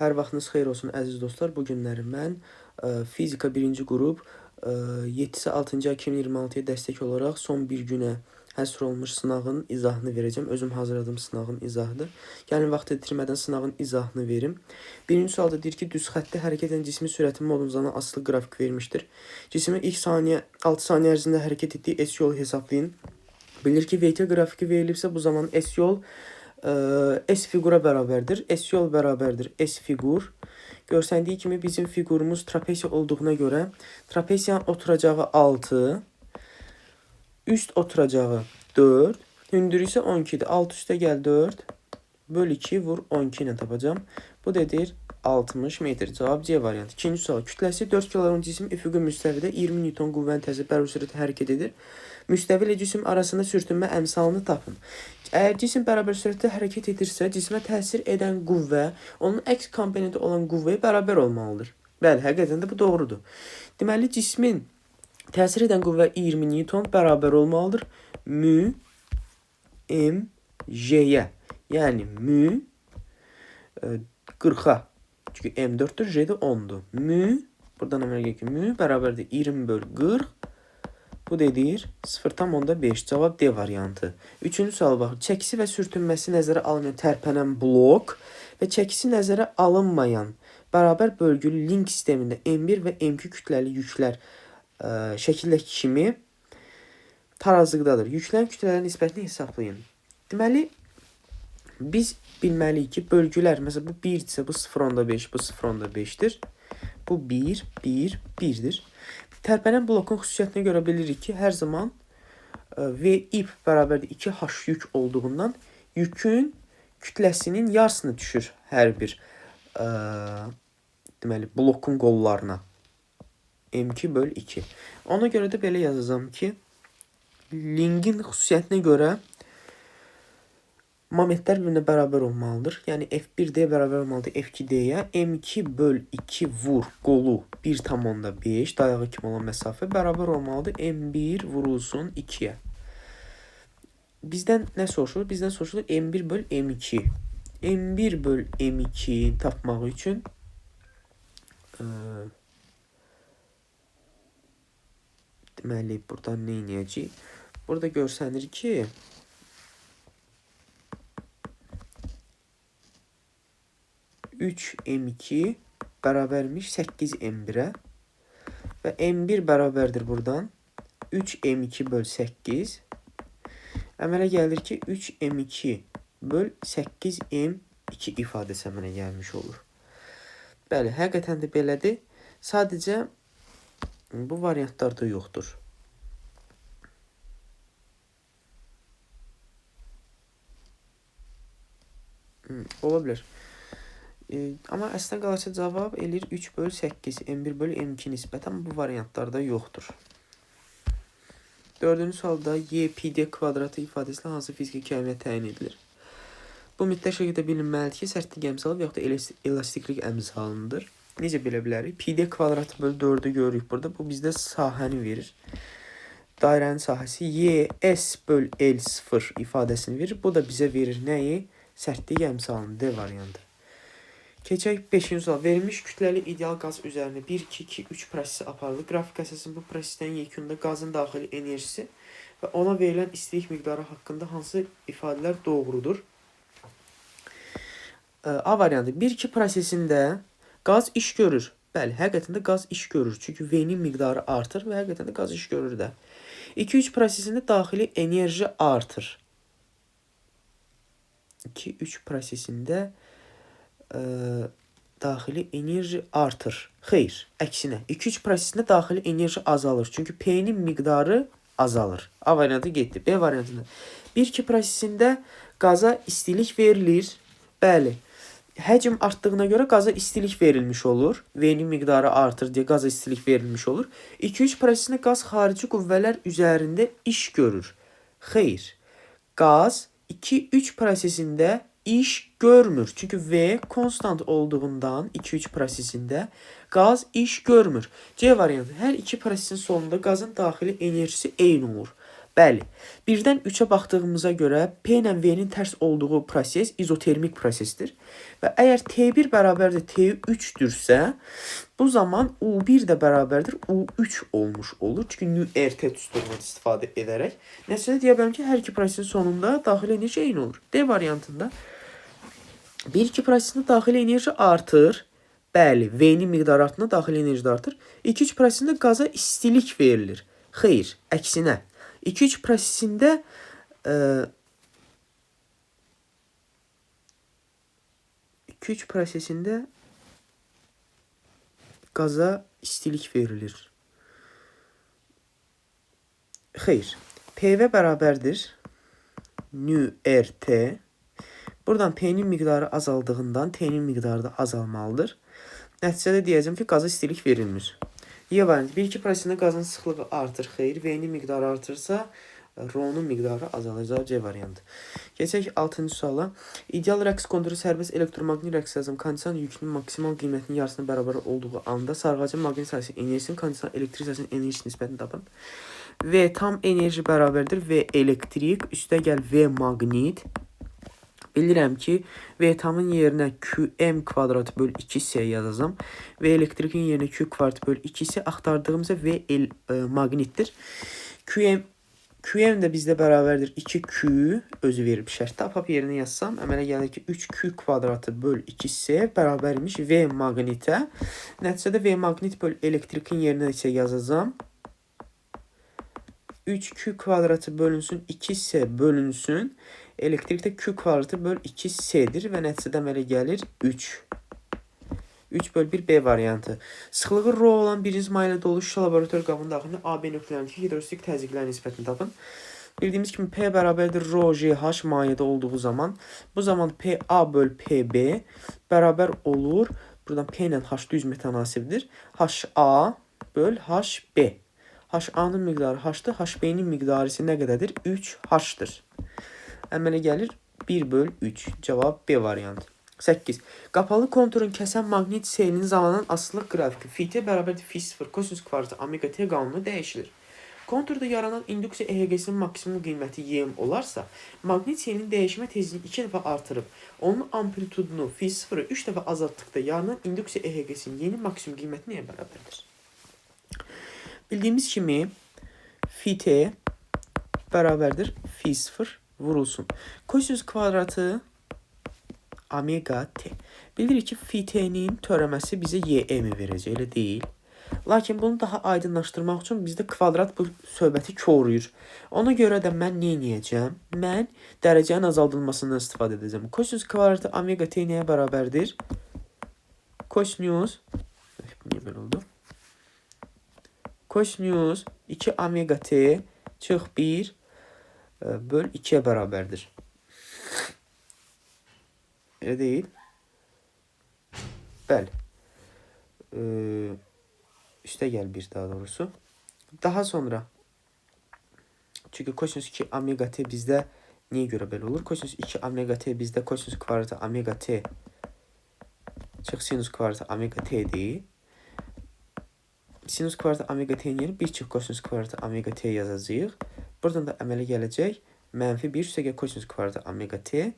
Hər vaxtınız xeyir olsun əziz dostlar. Bu günləri mən fizika 1-ci qrup 7-si 6-cı ay 2026-ya dəstək olaraq son bir günə həsr olunmuş sınağın izahını verəcəm. Özüm hazırladığım sınağın izahıdır. Gəlin vaxt itirmədən sınağın izahını verim. Birinci sualda deyir ki, düz xəttdə hərəkət edən cismin sürəti modun uzanına asılı qrafik vermişdir. Cismin ilk saniyə 6 saniyə ərzində hərəkət etdiyi S yolu hesablayın. Bilir ki, VT qrafiki verilibsə bu zaman S yol S fiqura bərabərdir. S yol bərabərdir S fiqur. Görsəndiyi kimi bizim fiqurumuz trapesiya olduğuna görə trapesiyanın oturacağı 6, üst oturacağı 4, hündürü isə 12-dir. 6 üstə gəl 4, böl 2 vur 12 ilə tapacağam. Bu da edir 60 metr. Cavab C variantı. İkinci sual. Kütləsi 4 kq cisim üfüqi müstəvidə 20 Newton qüvvənin təsiri bərabər sürətlə hərəkət edir. Müstəvi ilə cisim arasında sürtünmə əmsalını tapın. Əgər cisim bərabər sürətdə hərəkət edirsə, cismə təsir edən qüvvə onun əks komponenti olan qüvvəyə bərabər olmalıdır. Bəli, həqiqətən də bu doğrudur. Deməli, cismin təsir edən qüvvə 20 Newton bərabər olmalıdır mü m j-yə. Yəni mü 40-a. Çünki m 4-dür, j də 10-dur. Mü, buradan əmələ gəlir ki, mü bərabərdir 20 böl 40. Bu da edir 0,5. Cavab D variantı. Üçüncü suala baxın. Çəkisi və sürtünməsi nəzərə alınmayan tərpənən blok və çəkisi nəzərə alınmayan bərabər bölgülü link sistemində M1 və M2 kütləli yüklər şəkildəki kimi tarazlıqdadır. Yüklərin kütlələrin nisbətini hesablayın. Deməli, biz bilməliyik ki, bölgülər, məsələn, bu 1 isə bu 0,5, bu 0,5-dir. Bu 1, 1, 1-dir. Tərpənən blokun xüsusiyyətinə görə bilirik ki, hər zaman V ip bərabərdir 2H yük olduğundan yükün kütləsinin yarısını düşür hər bir deməli, blokun qollarına. M2 böl 2. Ona görə də belə yazacağam ki, linkin xüsusiyyətinə görə momentlər bir-birinə bərabər olmalıdır. Yəni F1D bərabər olmalıdır F2D-yə. M2 böl 2 vur qolu 1,5 dayağı kimi olan məsafə bərabər olmalıdır M1 vurulsun 2-yə. Bizdən nə soruşulur? Bizdən soruşulur M1 böl M2. M1 böl M2 tapmaq üçün deməli, buradan nə edəcəyik? Burada görsənir ki, 3M2 bərabərmiş 8M1-ə və M1 bərabərdir buradan 3M2 böl 8. Əmələ gəlir ki, 3M2 böl 8M2 ifadəsi əmələ gəlmiş olur. Bəli, həqiqətən də belədir. Sadəcə bu variantlarda yoxdur. Ola bilər. Amma əslində qalırsa cavab eləyir 3 böl 8, M1 böl M2 nisbətən bu variantlarda yoxdur. Dördüncü sualda Y pi D kvadratı ifadəsilə hansı fiziki kəmiyyət təyin edilir? Bu mütləq şəkildə bilinməlidir ki, sərtlik əmsalı və yaxud da elastiklik əmsalındır. Necə bilə bilərik? Pi D kvadratı böl 4-ü görürük burada. Bu bizdə sahəni verir. Dairənin sahəsi Y S böl L0 ifadəsini verir. Bu da bizə verir nəyi? Sərtlik əmsalını, D variantı. Keçək 5-ci sual. Verilmiş kütləli ideal qaz üzərində 1, 2, 2, 3 prosesi aparılır. Qrafik əsasında bu proseslərin yekununda qazın daxili enerjisi və ona verilən istilik miqdarı haqqında hansı ifadələr doğrudur? A variantı. 1-2 prosesində qaz iş görür. Bəli, həqiqətən də qaz iş görür. Çünki V-nin miqdarı artır və həqiqətən də qaz iş görür də. 2-3 prosesində daxili enerji artır. 2-3 prosesində daxili enerji artır. Xeyr, əksinə. 2-3 prosesində daxili enerji azalır. Çünki P-nin miqdarı azalır. A variantı getdi. B variantında 1-2 prosesində qaza istilik verilir. Bəli. Həcm artdığına görə qaza istilik verilmiş olur. V-nin miqdarı artır deyə qaza istilik verilmiş olur. 2-3 prosesində qaz xarici qüvvələr üzərində iş görür. Xeyr. Qaz 2-3 prosesində iş görmür. Çünki V konstant olduğundan 2-3 prosesində qaz iş görmür. C variantı. Hər iki prosesin sonunda qazın daxili enerjisi eyni olur. Bəli. 1-dən 3-ə baxdığımıza görə P ilə V-nin tərs olduğu proses izotermik prosesdir. Və əgər T1 bərabərdir T3-dürsə, bu zaman U1 də bərabərdir U3 olmuş olur. Çünki nü RT düsturundan istifadə edərək. Nəticədə deyə bilərəm ki, hər iki prosesin sonunda daxili enerji eyni olur. D variantında 1-2 prosesində daxili enerji artır. Bəli, V-nin miqdarı artdığında daxili enerji də artır. 2-3 prosesində qaza istilik verilir. Xeyr, əksinə. 2-3 prosesində 2-3 prosesində qaza istilik verilir. Xeyr, PV bərabərdir nü RT. Buradan P-nin miqdarı azaldığından T-nin miqdarı da azalmalıdır. Nəticədə deyəcəm ki, qaza istilik verilmir. Y variantı 1-2 prosesində qazın sıxlığı artır. Xeyr, V-nin miqdarı artırsa, Rho-nun miqdarı azalacaq. C variantı. Keçək 6-cı suala. İdeal rəqs konturu sərbəst elektromaqnit rəqs kondisioner yükünün maksimal qiymətinin yarısına bərabər olduğu anda sarğacın maqnit sahəsi enerjisinin kondisioner elektrik sahəsinin enerjisi nisbətini tapın. V tam enerji bərabərdir V elektrik üstə gəl V maqnit. Bilirəm ki, V tamın yerinə QM kvadrat böl 2S yazacağam. V elektrikin yerinə Q kvadrat böl 2S axtardığımızda V maqnitdir. QM də bizdə bərabərdir 2Q özü verib şərtdə. Apap yerinə yazsam, əmələ gəlir ki, 3Q kvadratı böl 2S bərabərmiş V maqnitə. Nəticədə V maqnit böl elektrikin yerinə isə yazacağam. 3Q kvadratı bölünsün 2S bölünsün. Elektrikdə Q kvadratı böl 2S-dir və nəticədə əmələ gəlir 3. 3 böl 1 B variantı. Sıxlığı rho olan birinci maye ilə dolu şüşə laborator qabının daxilində AB nöqtelərindəki hidrostatik təzyiqlərin nisbətini tapın. Bildiyimiz kimi P bərabərdir rho GH mayedə olduğu zaman bu zaman PA böl PB bərabər olur. Buradan P ilə H düz mütənasibdir. HA böl HB. HA-nın miqdarı H-dır. HB-nin miqdarı isə nə qədərdir? 3H-dır. Əmələ gəlir 1 böl 3. Cavab B variantı. 8. Qapalı konturun kəsən maqnit seyrinin zamandan asılılıq qrafiki fi t bərabərdir fi 0 kosinus kvadratı omega t qanunu dəyişilir. Konturda yaranan induksiya EHG-sinin maksimum qiyməti YM olarsa, maqnit seyrinin dəyişmə tezliyini 2 dəfə artırıb, onun amplitudunu fi 0-ı 3 dəfə azaltdıqda yaranan induksiya EHG-sinin yeni maksimum qiyməti nəyə bərabərdir? Bildiyimiz kimi fi t bərabərdir fi 0 vurulsun. Kosinus kvadratı omega t. Bilirik ki, fi t-nin törəməsi bizə YM verəcək, elə deyil. Lakin bunu daha aydınlaşdırmaq üçün bizdə kvadrat bu söhbəti koruyur. Ona görə də mən nə edəcəm? Mən dərəcənin azaldılmasından istifadə edəcəm. Kosinus kvadratı omega t nəyə bərabərdir? Kosinus, niyə belə oldu? Kosinus 2 omega t çıx 1 böl 2'ye bərabərdir. Elə deyil. Bəli. Üstə gəl 1 daha doğrusu. Daha sonra çünki kosinus 2 omega t bizdə niyə görə belə olur? Kosinus 2 omega t bizdə kosinus kvadratı omega t çıx sinus kvadratı omega t-dir. Sinus kvadratı omega t-nin yerinə 1 çıx kosinus kvadratı omega t yazacağıq. Buradan da əmələ gələcək mənfi 1 üstəgəl kosinus kvadratı omega t.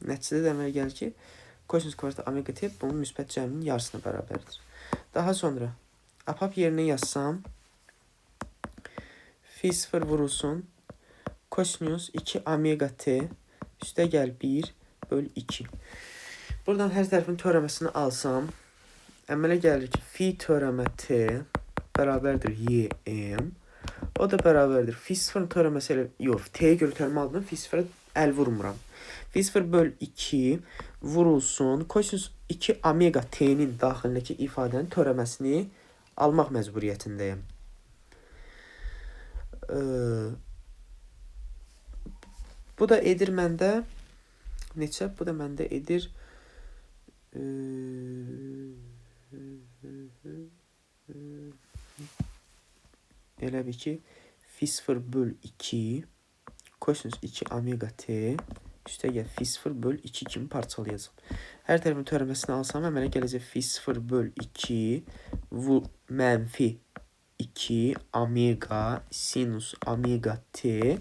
Nəticədə də əmələ gəlir ki, kosinus kvadratı omega t bunun müsbət cəminin yarısına bərabərdir. Daha sonra apap yerinə yazsam fi 0 vurulsun kosinus 2 omega t üstə gəl 1 böl 2. Buradan hər tərəfin törəməsini alsam, əmələ gəlir ki, fi törəmə t bərabərdir YM. O da bərabərdir. Fi 0-ın törəməsi elə, yox, t-yə görə törəmə aldım, fi 0-a əl vurmuram. Fi 0 böl 2 vurulsun. Kosinus 2 omega t-nin daxilindəki ifadənin törəməsini almaq məcburiyyətindəyəm. Bu da edir məndə neçə? Bu da məndə edir elə bil ki, fi 0 böl 2 kosinus 2 omega t Üstə gəl fi 0 böl 2 kimi parçalayacağım. Hər tərəfin törəməsini alsam, əmələ gələcək fi 0 böl 2 bu mənfi 2 omega sinus omega t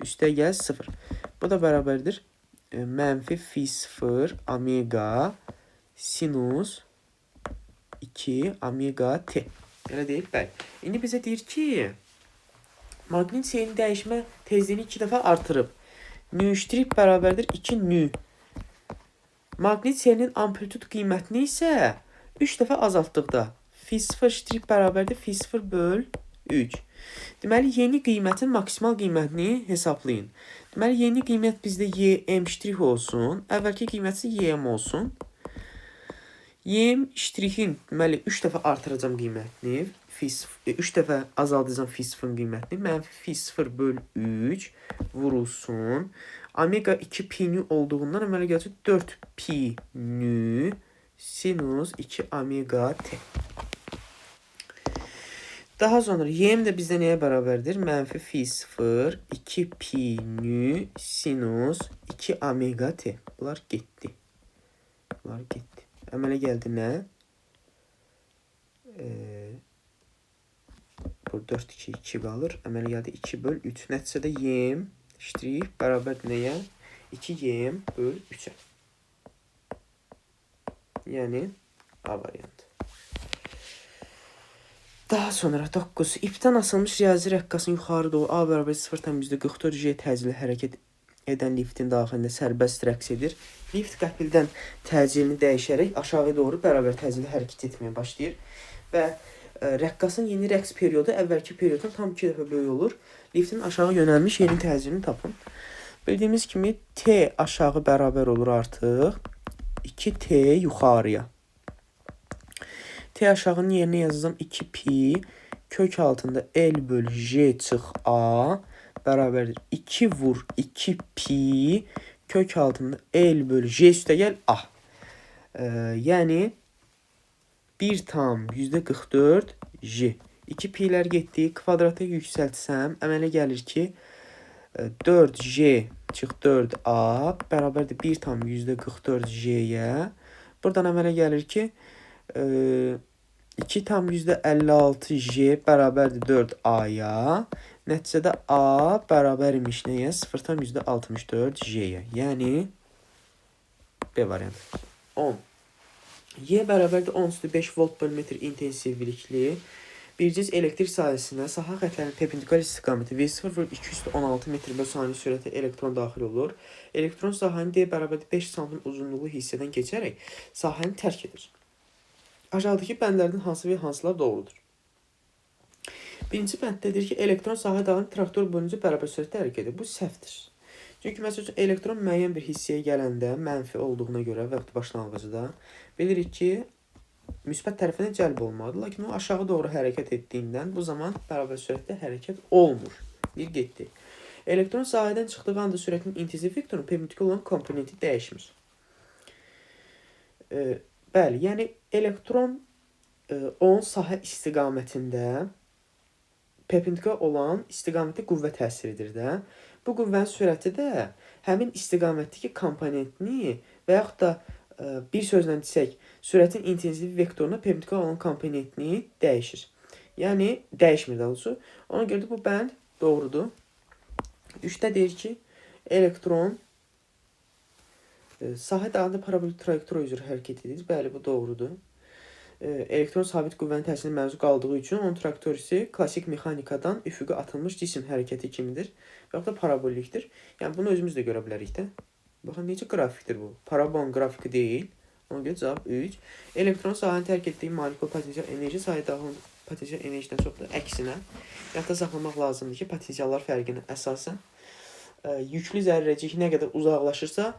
üstə gəl 0. Bu da bərabərdir. Mənfi fi 0 omega sinus 2 omega t. Elə deyil? Bəli. İndi bizə deyir ki, maqnit seyrin dəyişmə tezliyini 2 dəfə artırıb. Nü ştrix bərabərdir 2 nü. Maqnit seyrinin amplitud qiymətini isə 3 dəfə azaltdıqda fi 0 ştrix bərabərdir fi 0 böl 3. Deməli, yeni qiymətin maksimal qiymətini hesablayın. Deməli, yeni qiymət bizdə YM ştrix olsun. Əvvəlki qiymət isə YM olsun. YM ştrixin, deməli, 3 dəfə artıracam qiymətini. 3 dəfə azaldacam fi 0-ın qiymətini. Mənfi fi 0 böl 3 vurulsun. Omega 2 pi nü olduğundan əmələ gələcək 4 pi nü sinus 2 omega t. Daha sonra YM də bizdə nəyə bərabərdir? Mənfi fi 0 2 pi nü sinus 2 omega t. Bunlar getdi. Bunlar getdi. Əmələ gəldi nə? Bu 4, 2, 2 qalır. Əmələ gəldi 2 böl 3. Nəticədə YM ştrix bərabərdir nəyə? 2 YM böl 3-ə. Yəni A variantı. Daha sonra 9. İpdən asılmış riyazi rəqqasın yuxarı doğru A bərabər 0,44 J təcili hərəkət edən liftin daxilində sərbəst rəqs edir. Lift qəpildən təcilini dəyişərək aşağı doğru bərabər təcili hərəkət etməyə başlayır və rəqqasın yeni rəqs periodu əvvəlki perioddan tam 2 dəfə böyük olur. Liftin aşağı yönəlmiş yeni təcilini tapın. Bildiyimiz kimi T aşağı bərabər olur artıq 2T yuxarıya. T aşağının yerinə yazacağam 2 pi kök altında L böl J çıx A bərabərdir 2 vur 2 pi kök altında L böl J üstə gəl A. Yəni 1,44 J. 2 pi'lər getdi. Kvadrata yüksəltsəm əmələ gəlir ki 4J çıx 4A bərabərdir 1,44 J-yə. Buradan əmələ gəlir ki 2,56 J bərabərdir 4A-ya. Nəticədə A bərabər imiş nəyə? 0,64 J-yə. Yəni B variantı. 10. Y bərabərdir 10,5 volt böl metr intensivlikli bir cins elektrik sahəsinə sahə xətlərinin perpendikulyar istiqaməti V0,216 metr böl saniyə sürətlə elektron daxil olur. Elektron sahənin D bərabərdir 5 santim uzunluğu hissədən keçərək sahəni tərk edir. Aşağıdakı bəndlərdən hansı və hansılar doğrudur? Birinci bənddə deyir ki, elektron sahə daxilində traktor boyunca bərabər sürətdə hərəkət edir. Bu səhvdir. Çünki məsəl üçün elektron müəyyən bir hissəyə gələndə mənfi olduğuna görə və yaxud başlanğıcda bilirik ki, müsbət tərəfinə cəlb olmalıdır. Lakin o aşağı doğru hərəkət etdiyindən bu zaman bərabər sürətdə hərəkət olmur. Bir getdi. Elektron sahədən çıxdığı anda sürətin intensiv vektorunun perpendikulyar olan komponenti dəyişmir. Bəli, yəni elektron onun sahə istiqamətində perpendikulyar olan istiqamətdə qüvvə təsir edir də. Bu qüvvənin sürəti də həmin istiqamətdəki komponentini və yaxud da bir sözlə desək, sürətin intensiv vektoruna perpendikulyar olan komponentini dəyişir. Yəni dəyişmir daha doğrusu. Ona görə də bu bənd doğrudur. 3-də deyir ki, elektron sahə daxilində parabolik trayektoriya üzrə hərəkət edir. Bəli, bu doğrudur. Elektron sabit qüvvənin təsirinə məruz qaldığı üçün onun trayektoriyası klassik mexanikadan üfüqə atılmış cisim hərəkəti kimidir və yaxud da parabolikdir. Yəni bunu özümüz də görə bilərik də. Baxın necə qrafikdir bu. Parabolun qrafiki deyil. Ona görə cavab 3. Elektron sahəni tərk etdiyi molekul potensial enerji sahə daxilində potensial enerjidən çoxdur. Əksinə, yadda saxlamaq lazımdır ki, potensiallar fərqinə əsasən yüklü zərrəcik nə qədər uzaqlaşırsa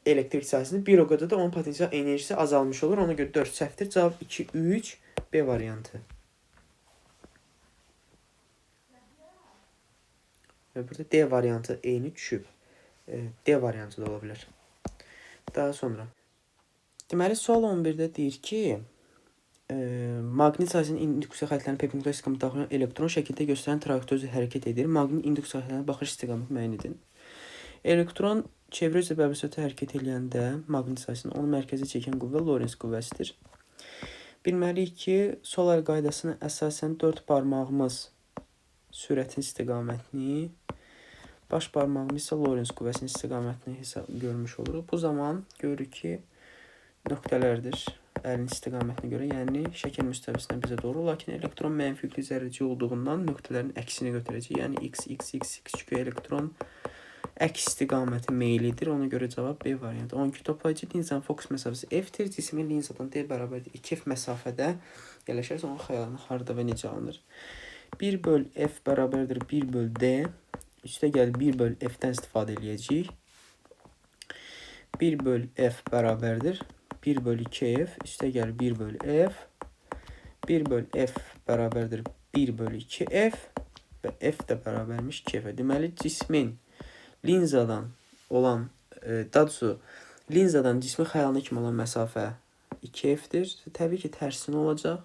elektrik sahəsində bir o qədər də onun potensial enerjisi azalmış olur. Ona görə 4 səhvdir. Cavab 2, 3, B variantı. Və burada D variantı eyni düşüb. D variantı da ola bilər. Daha sonra. Deməli, sual 11-də deyir ki, maqnit sahəsinin induksiya xətlərinin perpendikulyar istiqamətdə daxil olan elektron şəkildə göstərən trayektoriya üzrə hərəkət edir. Maqnit induksiya xətlərinin baxış istiqamətini müəyyən edin. Elektron çevrə üzrə bərabər hərəkət eləyəndə maqnit sayəsində onu mərkəzə çəkən qüvvə Lorentz qüvvəsidir. Bilməliyik ki, sol əl qaydasına əsasən 4 barmağımız sürətin istiqamətini, baş barmağımız isə Lorentz qüvvəsinin istiqamətini hesab görmüş oluruq. Bu zaman görürük ki, nöqtələrdir əlin istiqamətinə görə, yəni şəkil müstəvisinə bizə doğru. Lakin elektron mənfi yüklü zərrəcik olduğundan nöqtələrin əksini götürəcək. Yəni x, x, x, x, çünki elektron əks istiqaməti meylidir. Ona görə cavab B variantı. 12. Toplayıcı linzanın fokus məsafəsi F-dir. Cismin linzadan D bərabərdir 2F məsafədə yerləşərsə, onun xəyalını harda və necə alınır? 1 böl F bərabərdir 1 böl D. Üstə gəl 1 böl F-dən istifadə eləyəcəyik. 1 böl F bərabərdir 1 böl 2F. Üstə gəl 1 böl F. 1 böl F bərabərdir 1 böl 2F. Və F də bərabərmiş 2F-ə. Deməli, cismin linzadan olan, daha doğrusu linzadan cismin xəyalına kimi olan məsafə 2F-dir. Təbii ki, tərsinə olacaq.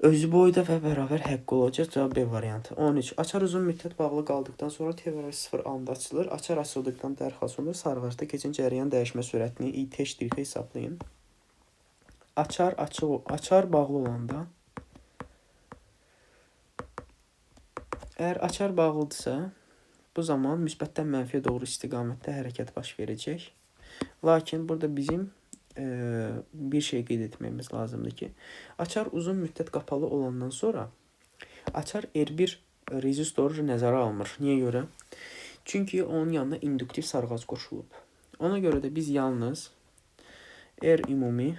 Özü boyda və bərabər həqqi olacaq. Cavab B variantı. 13. Açar uzun müddət bağlı qaldıqdan sonra T bərabər 0 anda açılır. Açar açıldıqdan dərhal sonra sarğacda keçən cərəyan dəyişmə sürətini I T ştrixə hesablayın. Açar açıq, açar bağlı olanda, əgər açar bağlıdırsa, bu zaman müsbətdən mənfiyə doğru istiqamətdə hərəkət baş verəcək. Lakin burada bizim bir şey qeyd etməyimiz lazımdır ki, açar uzun müddət qapalı olandan sonra açar R1 rezistoru nəzərə almır. Niyə görə? Çünki onun yanına induktiv sarğac qoşulub. Ona görə də biz yalnız R ümumi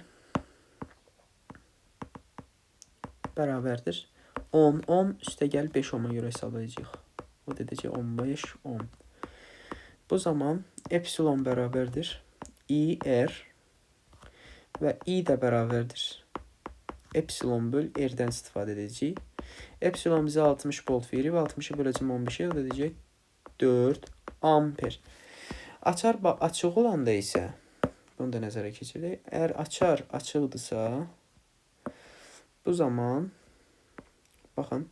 bərabərdir 10 ohm üstə gəl 5 ohma görə hesablayacağıq. O da edəcək 15 ohm. Bu zaman epsilon bərabərdir I R və I də bərabərdir epsilon böl R-dən istifadə edəcəyik. Epsilon bizə 60 volt verib, 60-ı böləcəm 15-ə, o da edəcək 4 amper. Açar açıq olanda isə, bunu da nəzərə keçirək. Əgər açar açıqdırsa, bu zaman, baxın,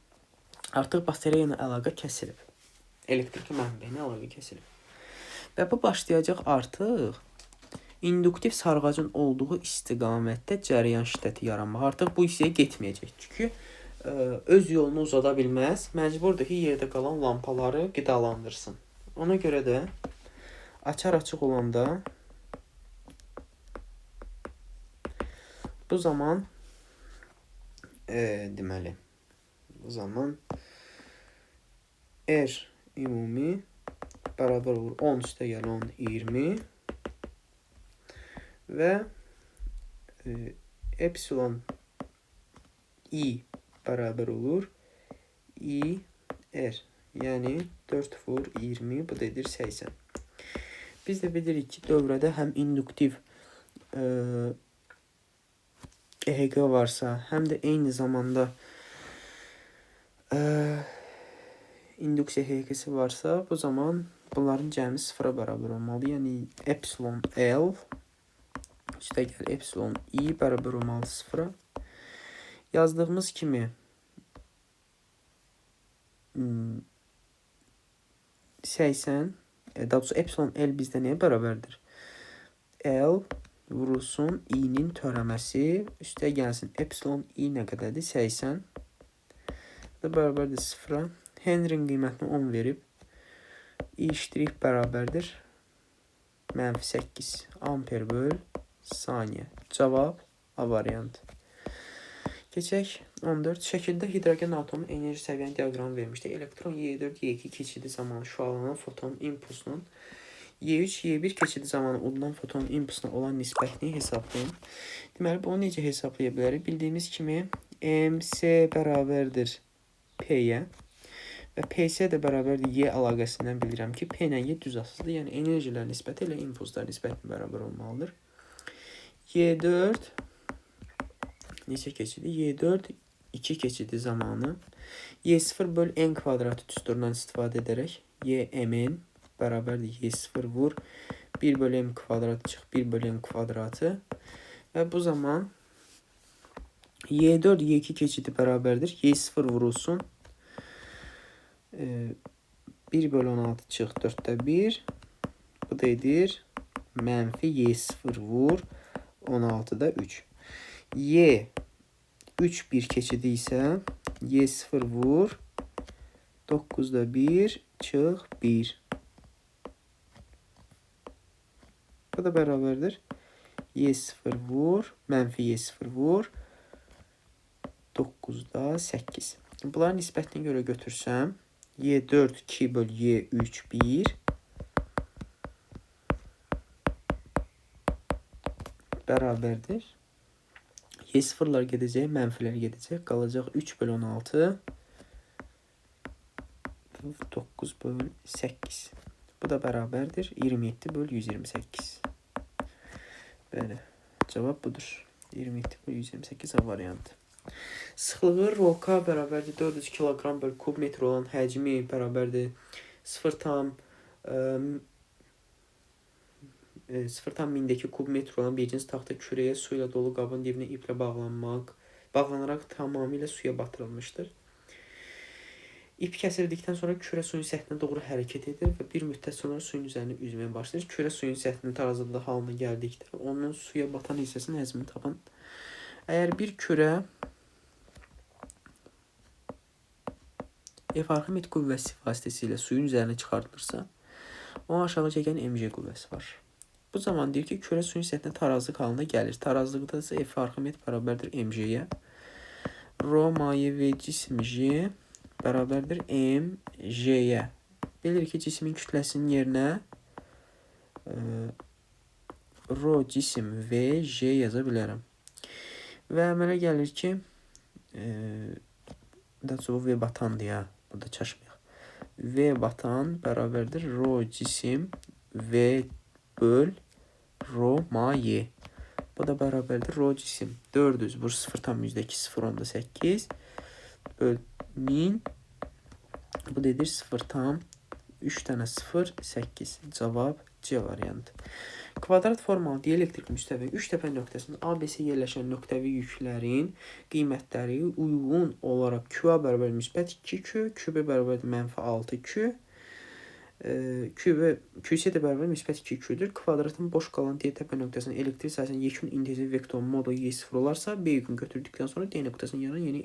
artıq batareya ilə əlaqə kəsilib. Elektriki mənbəyinə əlaqə kəsilib. Və bu başlayacaq artıq induktiv sarğacın olduğu istiqamətdə cərəyan şiddəti yaranmaq. Artıq bu hissəyə getməyəcək. Çünki öz yolunu uzada bilməz. Məcburdur ki, yerdə qalan lampaları qidalandırsın. Ona görə də açar açıq olanda bu zaman deməli, bu zaman R ümumi bərabər olur 10 üstə gəl 10, 20 və epsilon I bərabər olur I R, yəni 4 vur 20, bu da edir 80. Biz də bilirik ki, dövrədə həm induktiv EHQ varsa, həm də eyni zamanda induksiya EHQ-si varsa, bu zaman bunların cəmi sıfıra bərabər olmalıdır. Yəni epsilon L üstə gəl epsilon I bərabər olmalı sıfıra. Yazdığımız kimi 80, daha doğrusu epsilon L bizdə nəyə bərabərdir? L vurulsun I-nin törəməsi üstə gəlsin epsilon I nə qədərdir? 80. Bu da bərabərdir sıfıra. Henry'nin qiymətini 10 verib. I ştrix bərabərdir mənfi 8 amper böl saniyə. Cavab A variantı. Keçək 14. Şəkildə hidrogen atomu enerji səviyyənin diaqramı vermişdi. Elektron Y4, Y2 keçidi zamanı şüalanan foton impulsunun Y3, Y1 keçidi zamanı udulan foton impulsuna olan nisbətini hesablayın. Deməli, bunu necə hesablaya bilərik? Bildiyimiz kimi MC bərabərdir P-yə və PC də bərabərdir Y əlaqəsindən bilirəm ki, P ilə Y düz asılıdır. Yəni, enerjilər nisbəti ilə impulslar nisbəti bərabər olmalıdır. Y4 neçə keçidi? Y4 2 keçidi zamanı Y0 böl N kvadratı düsturundan istifadə edərək YMN bərabərdir Y0 vur 1 bölü M kvadratı çıx 1 bölü M kvadratı və bu zaman Y4 Y2 keçidi bərabərdir Y0 vurulsun 1 bölü 16 çıx 4-də 1. Bu da edir mənfi Y0 vur 16-da 3. Y 3 1 keçidi isə Y0 vur 9-da 1 çıx 1. Bu da bərabərdir. Y0 vur, mənfi Y0 vur 9-da 8. Bunların nisbətinə görə götürsəm Y4 2 böl Y3 1 bərabərdir. Y0'lar gedəcək, mənfilər gedəcək. Qalacaq 3 böl 16 9 böl 8. Bu da bərabərdir. 27 böl 128. Bəli, cavab budur. 27 böl 128 A variantı. Sıxlığı rho K bərabərdir 400 kiloqram böl kub metr olan həcmi bərabərdir 0,002 kub metr olan bir cins taxta kürəyə su ilə dolu qabın dibinə iplə bağlanaraq tamamilə suya batırılmışdır. İp kəsildikdən sonra kürə suyun səthinə doğru hərəkət edir və bir müddət sonra suyun üzərində üzməyə başlayır. Kürə suyun səthinin tarazlığı halına gəldikdə onun suya batan hissəsinin həcmini tapın. Əgər bir kürə F Arximed qüvvəsi vasitəsilə suyun üzərinə çıxardılırsa, onu aşağı çəkən mg qüvvəsi var. Bu zaman deyir ki, kürə suyun səthinə tarazlıq halına gəlir. Tarazlıqda isə F Arximed bərabərdir mg-yə. Rho maye V cisim J bərabərdir mg-yə. Bilirik ki, cismin kütləsinin yerinə rho cisim V J yaza bilərəm. Və əmələ gəlir ki, daha sonra V batandır ya, burada çaşmayaq. V batan bərabərdir rho cisim V böl rho maye. Bu da bərabərdir rho cisim 400 vur 0,2 0,8 böl 1000. Bu da edir 0,3 dənə 0 8. Cavab C variantı. Kvadrat formalı dielektrik müstəvi 3 təpə nöqtəsində ABC yerləşən nöqtəvi yüklərin qiymətləri uyğun olaraq QA bərabər müsbət 2Q, QB bərabərdir mənfi 6Q, QC də bərabər müsbət 2Q-dür. Kvadratın boş qalan D təpə nöqtəsinin elektrik sahəsinin yekun intensiv vektor modulu Y0 olarsa, B yükünü götürdükdən sonra D nöqtəsinin yaranan yeni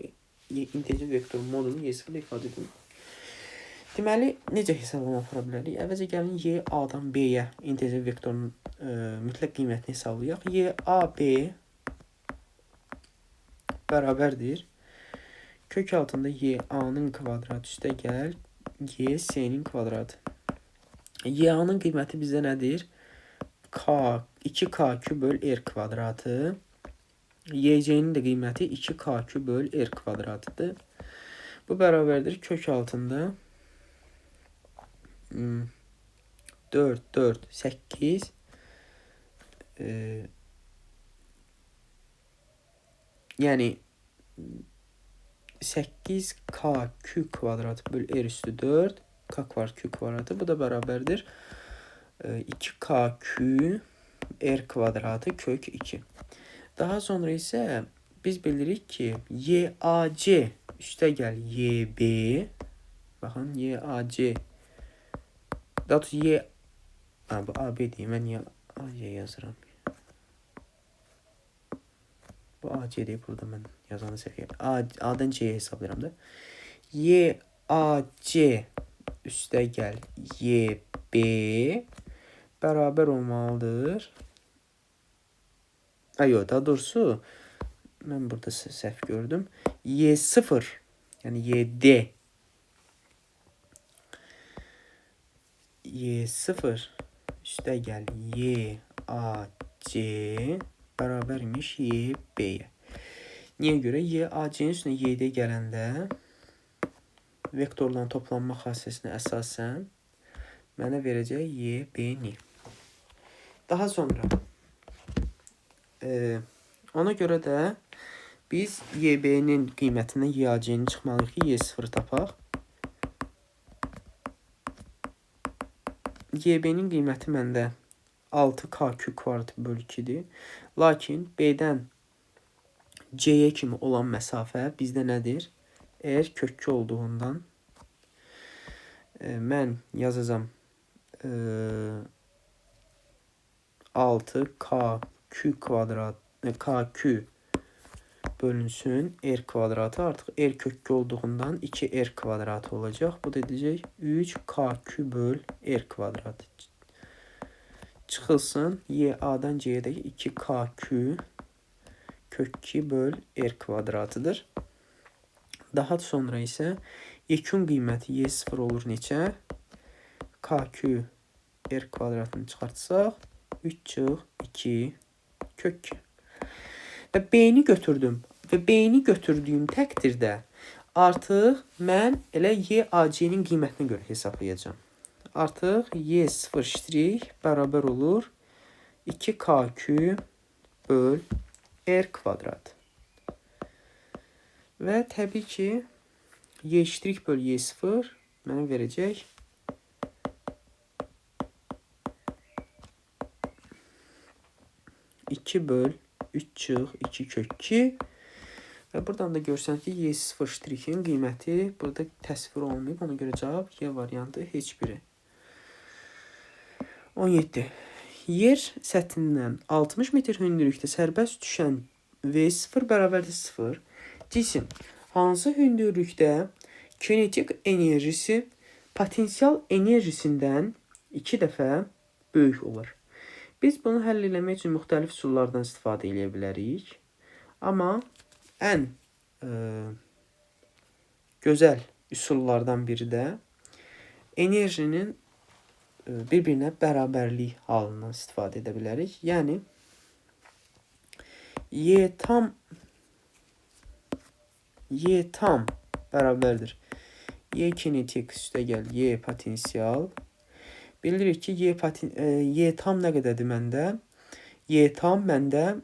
intensiv vektor modulunu Y0 ilə ifadə edilir. Deməli, necə hesablama apara bilərik? Əvvəlcə gəlin Y A-dan B-yə intensiv vektorunun mütləq qiymətini hesablayaq. Y A B bərabərdir. Kök altında Y A-nın kvadratı üstə gəl Y C-nin kvadratı. Y A-nın qiyməti bizdə nədir? K 2KQ böl R kvadratı. Y C-nin də qiyməti 2KQ böl R kvadratıdır. Bu bərabərdir kök altında 4, 4, 8 yəni 8KQ kvadratı böl R üstü 4 K kvadrat Q kvadratı. Bu da bərabərdir 2KQ R kvadratı kök 2. Daha sonra isə biz bilirik ki YAC üstə gəl YB, baxın YAC, daha doğrusu Y, bu AB deyim, mən niyə AC yazıram? Bu AC deyil, burada mən yazanı səhv. A-dan C-yə hesablayıram da. Y AC üstə gəl YB bərabər olmalıdır. Ay, yox, daha doğrusu mən burada səhv gördüm. Y0, yəni YD Y0 üstə gəl YAC bərabərmiş YB-yə. Niyə görə? YAC-nin üstünə YD gələndə vektorların toplanma xassəsinə əsasən mənə verəcək YB-ni. Daha sonra ona görə də biz YB-nin qiymətindən YAC-ni çıxmalıyıq ki, Y0 tapaq. YB-nin qiyməti məndə 6KQ kvadrat bölü 2-dir. Lakin B-dən C-yə kimi olan məsafə bizdə nədir? R kök 2 olduğundan Mən yazacağam 6 KQ kvadrat KQ bölünsün R kvadratı. Artıq R kök 2 olduğundan 2R kvadratı olacaq. Bu da edəcək 3 KQ böl R kvadratı. Çıxılsın Y A-dan C-yə 2 KQ kök 2 böl R kvadratıdır. Daha sonra isə yekun qiyməti Y0 olur neçə? KQ R kvadratını çıxartsaq 3 çıx 2 kök 2. Və B-ni götürdüm. Və B-ni götürdüyüm təqdirdə artıq mən elə YAC-nin qiymətinə görə hesablayacağam. Artıq Y0 ştrik bərabər olur 2KQ böl R kvadrat. Və təbii ki Y ştrik böl Y0 mənə verəcək 2 böl 3 çıx 2 kök 2. Və buradan da görsənir ki, Y0 ştrikin qiyməti burada təsvir olunmayıb. Ona görə cavab Y variantı heç biri. 17. Yer səthindən 60 metr hündürlükdə sərbəst düşən V0 bərabərdir 0 cisim hansı hündürlükdə kinetik enerjisi potensial enerjisindən 2 dəfə böyük olur? Biz bunu həll eləmək üçün müxtəlif üsullardan istifadə eləyə bilərik. Amma ən gözəl üsullardan biri də enerjinin bir-birinə bərabərlik halından istifadə edə bilərik. Yəni Y tam bərabərdir. Y kinetik üstəgəl Y potensial. Bilirik ki, Y tam nə qədərdir məndə? Y tam məndə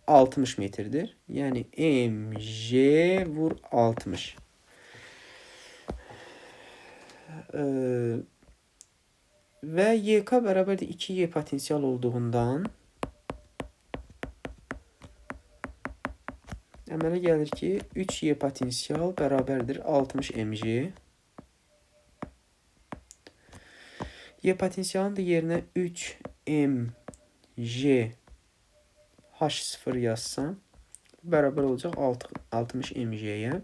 60 metrdir. Yəni MJ vur 60. Və YK bərabərdir 2Y potensial olduğundan əmələ gəlir ki, 3Y potensial bərabərdir 60 MJ. Y potensialın da yerinə 3 MJ H0 yazsam bərabər olacaq 60 MJ-yə.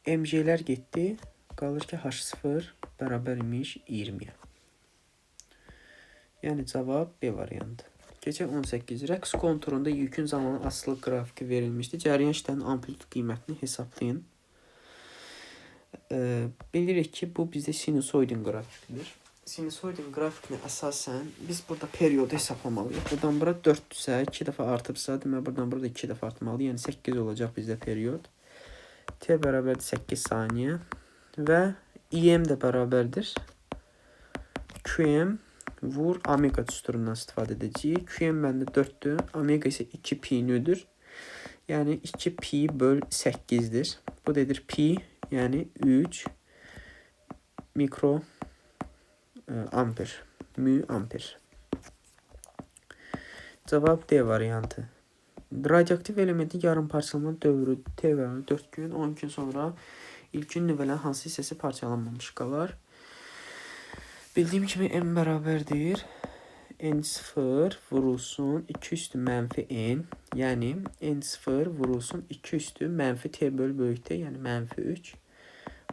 MJ-lər getdi. Qalır ki, H0 bərabər imiş 20-yə. Yəni cavab B variantı. Keçək 18. Rəqs konturunda yükün zamanı asılılıq qrafiki verilmişdi. Cəryan şiddətinin amplitud qiymətini hesablayın. Bilirik ki, bu bizdə sinusoidin qrafikidir. Sinusoidin qrafikinə əsasən biz burada periodu hesaplamalıyıq. Buradan bura 4-dürsə, 2 dəfə artıbsa, demək buradan burada 2 dəfə artmalıdır. Yəni 8 olacaq bizdə period. T bərabərdir 8 saniyə və IM də bərabərdir. QM vur omega düsturundan istifadə edəcəyik. QM məndə 4-dür, omega isə 2 pi nüdür. Yəni 2 pi böl 8-dir. Bu da edir pi, yəni 3 mikro amper, mü amper. Cavab D variantı. Radioaktiv elementin yarım parçalanma dövrü T bərabər 4 gün, 10 gün sonra ilkin nüvələrin hansı hissəsi parçalanmamış qalar? Bildiyim kimi M bərabərdir N0 vurulsun 2 üstü mənfi N, yəni N0 vurulsun 2 üstü mənfi T böl böyük T, yəni mənfi 3.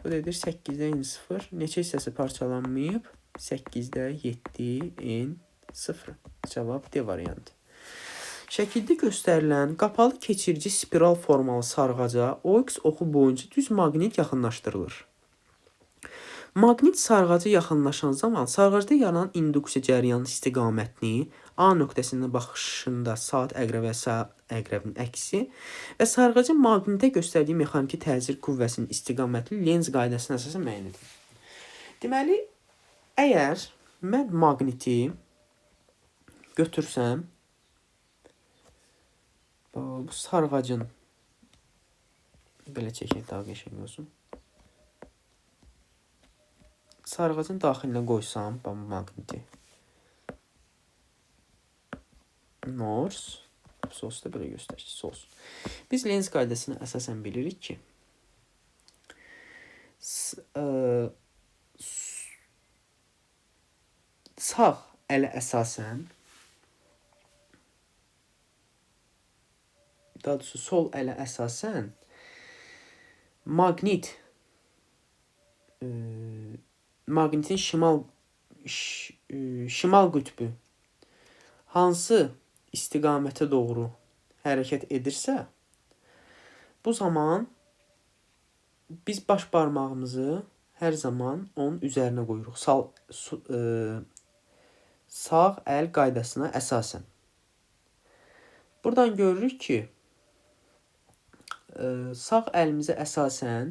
Bu da edir 8-də N0. Neçə hissəsi parçalanmayıb? 8-də 7 N0. Cavab D variantı. Şəkildə göstərilən qapalı keçirici spiral formalı sarğaca OX oxu boyunca düz maqnit yaxınlaşdırılır. Maqnit sarğaca yaxınlaşan zaman sarğacda yaranan induksiya cəryanının istiqamətini A nöqtəsindən baxışında saat əqrəbi və saat əqrəbinin əksi və sarğacın maqnitə göstərdiyi mexaniki təsir qüvvəsinin istiqamətli Lenz qaydasına əsasən müəyyən edilir. Deməli, əgər mən maqniti götürsəm, bu sarğacın belə çəkək daha qəşəng olsun. Sarğacın daxilinə qoysam bu maqniti. North sos da belə göstərir ki, sos. Biz Lenz qaydasına əsasən bilirik ki, Sağ ələ əsasən, daha doğrusu sol ələ əsasən maqnit maqnitin şimal qütbü hansı istiqamətə doğru hərəkət edirsə, bu zaman biz baş barmağımızı hər zaman onun üzərinə qoyuruq. Sağ əl qaydasına əsasən. Buradan görürük ki, sağ əlimizə əsasən,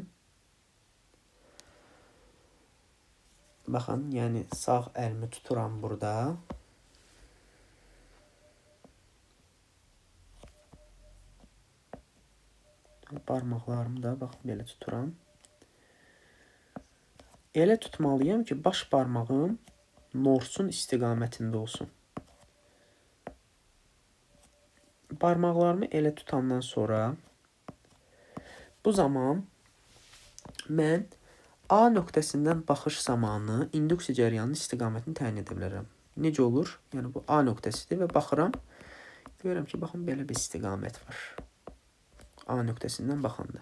baxın, yəni sağ əlimi tuturam burada. Barmaqlarımı da baxın belə tuturam. Elə tutmalıyam ki, baş barmağım norsun istiqamətində olsun. Barmaqlarımı elə tutandan sonra bu zaman mən A nöqtəsindən baxış zamanı induksiya cəryanının istiqamətini təyin edə bilərəm. Necə olur? Yəni bu A nöqtəsidir və baxıram, görürəm ki, baxın belə bir istiqamət var. A nöqtəsindən baxanda.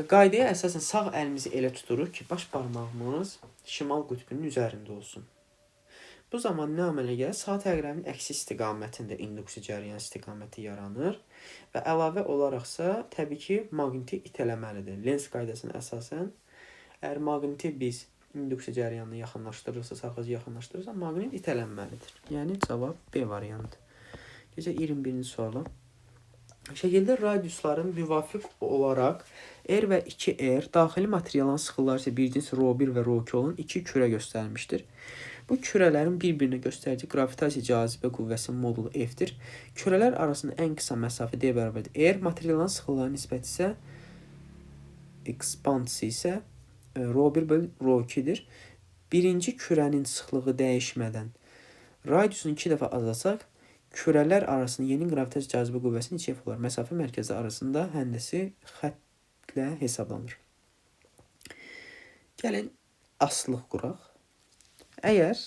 Qaydaya əsasən sağ əlimizi elə tuturuq ki, baş barmağımız şimal qütbünün üzərində olsun. Bu zaman nə əmələ gəlir? Saat əqrəbinin əksi istiqamətində induksiya cəryan istiqaməti yaranır və əlavə olaraqsa təbii ki, maqniti itələməlidir. Lenz qaydasına əsasən, əgər maqniti biz induksiya cəryanını yaxınlaşdırırsa, sarxıcı yaxınlaşdırırsa, maqnit itələnməlidir. Yəni cavab B variantı. Keçək 21-ci suala. Şəkildə radiusların müvafiq olaraq R və 2R daxili materialın sıxlıqları isə bir cins ρ1 və ρ2 olan iki kürə göstərilmişdir. Bu kürələrin bir-birinə göstərici qravitasiya cazibə qüvvəsinin modulu F-dir. Kürələr arasında ən qısa məsafə D bərabərdir R, materialın sıxlıqlarının nisbəti isə ekspansi isə ρ1 bölü ρ2-dir. Birinci kürənin sıxlığı dəyişmədən radiusunu 2 dəfə azalsaq, kürələr arasında yeni qravitasiya cazibə qüvvəsi neçə F olar? Məsafə mərkəzi arasında həndəsi xəttlə hesablanır. Gəlin asılıq quraq. Əgər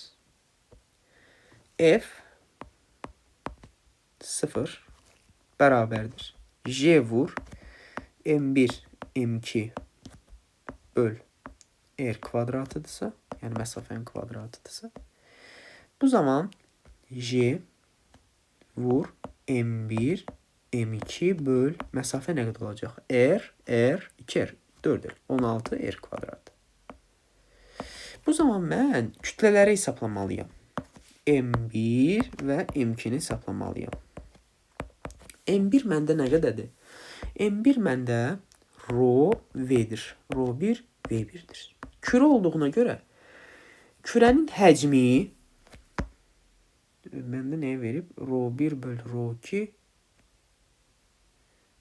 F 0 bərabərdir J vur M1 M2 böl R kvadratıdırsa, yəni məsafənin kvadratıdırsa, bu zaman J vur M1 M2 böl məsafə nə qədər olacaq? R, R, 2R, 4R, 16 R kvadrat. Bu zaman mən kütlələri hesaplamalıyam. M1 və M2-ni hesaplamalıyam. M1 məndə nə qədərdir? M1 məndə rho V-dir. Rho 1 V1-dir. Kürə olduğuna görə kürənin həcmi məndə nəyə verib? Rho 1 böl rho 2.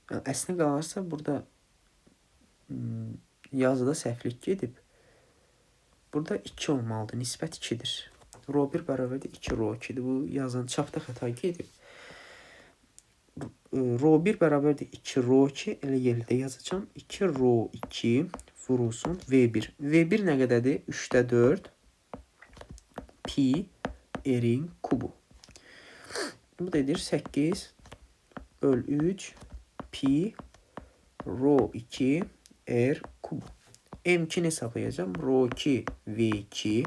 Yəni, əslində qalarsa burada yazıda səhvlik gedib. Burada 2 olmalıdır. Nisbət 2-dir. Rho 1 bərabərdir 2 rho 2-dir. Bu yazan çapda xəta gedib. Rho 1 bərabərdir 2 rho 2. Elə yerdə yazacağam. 2 rho 2 vurulsun V1. V1 nə qədərdir? 3-də 4 pi r-in kubu. Bu da edir 8 böl 3 pi rho 2 r kubu. M2'ni hesaplayacağım. Rho 2 V2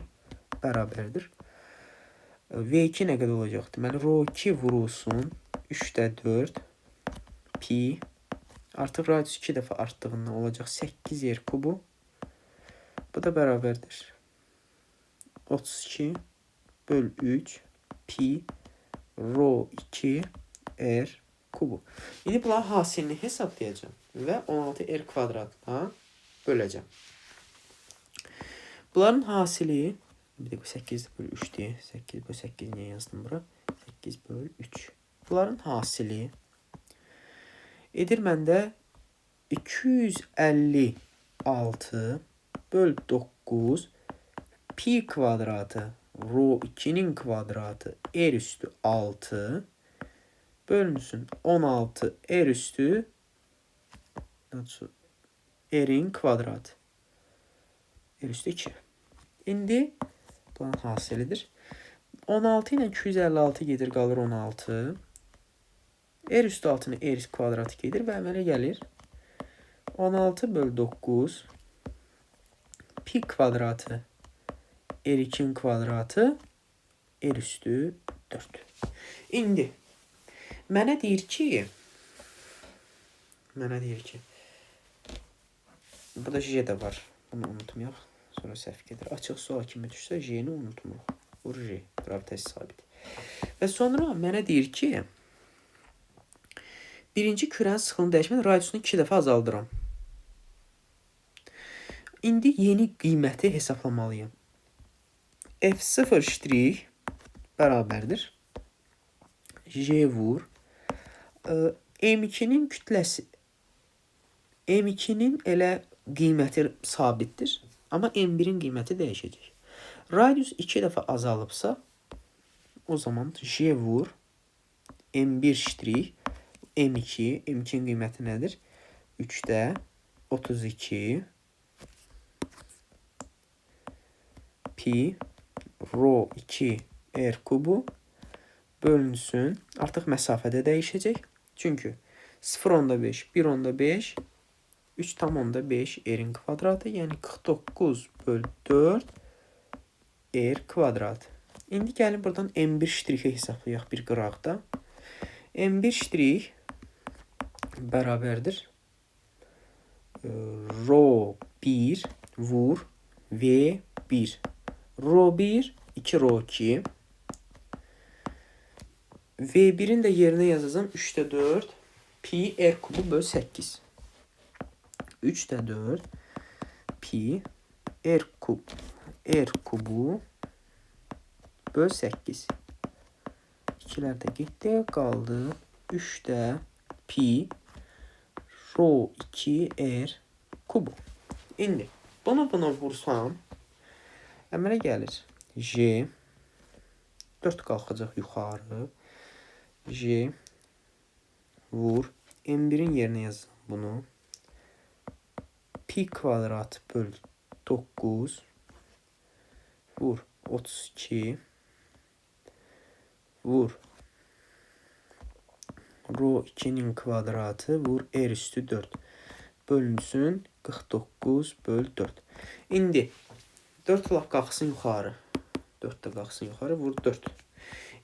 bərabərdir. V2 nə qədər olacaq? Deməli, rho 2 vurulsun 3-də 4 pi. Artıq radius 2 dəfə artdığından olacaq 8 r kubu. Bu da bərabərdir. 32 böl 3 pi rho 2 r kubu. İndi bunların hasilini hesablayacağım və 16 r kvadratla böləcəm. Bunların hasili, bir dəqiqə 8 böl 3-dür. 8 böl 8 niyə yazdım bura? 8 böl 3. Bunların hasili edir məndə 256 böl 9 pi kvadratı rho 2'nin kvadratı r üstü 6 bölünsün 16 r üstü r'in kvadratı. R üstü 2. İndi bunun hasilidir. 16 ilə 256 gedir, qalır 16. R üstü 6-nı R kvadratı gedir və əmələ gəlir 16 bölü 9 pi kvadratı R2-nin kvadratı R üstü 4. İndi mənə deyir ki, burada J də var. Bunu unutmayaq. Sonra səhv gedir. Açıq sual kimi düşsə J-ni unutmuruq. Vur J. Qravitasiya sabit. Və sonra mənə deyir ki, birinci kürənin sıxlığını dəyişmədən radiusunu 2 dəfə azaldıram. İndi yeni qiyməti hesaplamalıyam. F0 ştrix bərabərdir. J vur. M2-nin kütləsi, M2-nin elə qiyməti sabitdir. Amma M1-in qiyməti dəyişəcək. Radius 2 dəfə azalıbsa, o zaman J vur M1 ştrix M2, M2-nin qiyməti nədir? 3-də 32 pi rho 2 r kubu bölünsün. Artıq məsafədə dəyişəcək. Çünki 0,5, 1,5, 3,5 r-in kvadratı, yəni 49 bölü 4 r kvadratı. İndi gəlin buradan M1 ştrixi hesablayaq bir qıraqda. M1 ştrix bərabərdir. Rho 1 vur V1. Rho 1, 2 rho 2. V1-in də yerinə yazacağam 3-də 4 pi r kubu bölü 8. 3-də 4 pi r kubu böl 8. 2-lər də getdi. Qaldı 3-də pi rho 2 r kubu. İndi bunu buna vursam əmələ gəlir. J 4 qalxacaq yuxarı. J vur. M1-in yerinə yazacağam bunu. Pi kvadrat böl 9 vur 32 vur rho 2-nin kvadratı vur r üstü 4 bölünsün 49 böl 4. İndi 4 lap qalxsın yuxarı. 4 də qalxsın yuxarı, vur 4.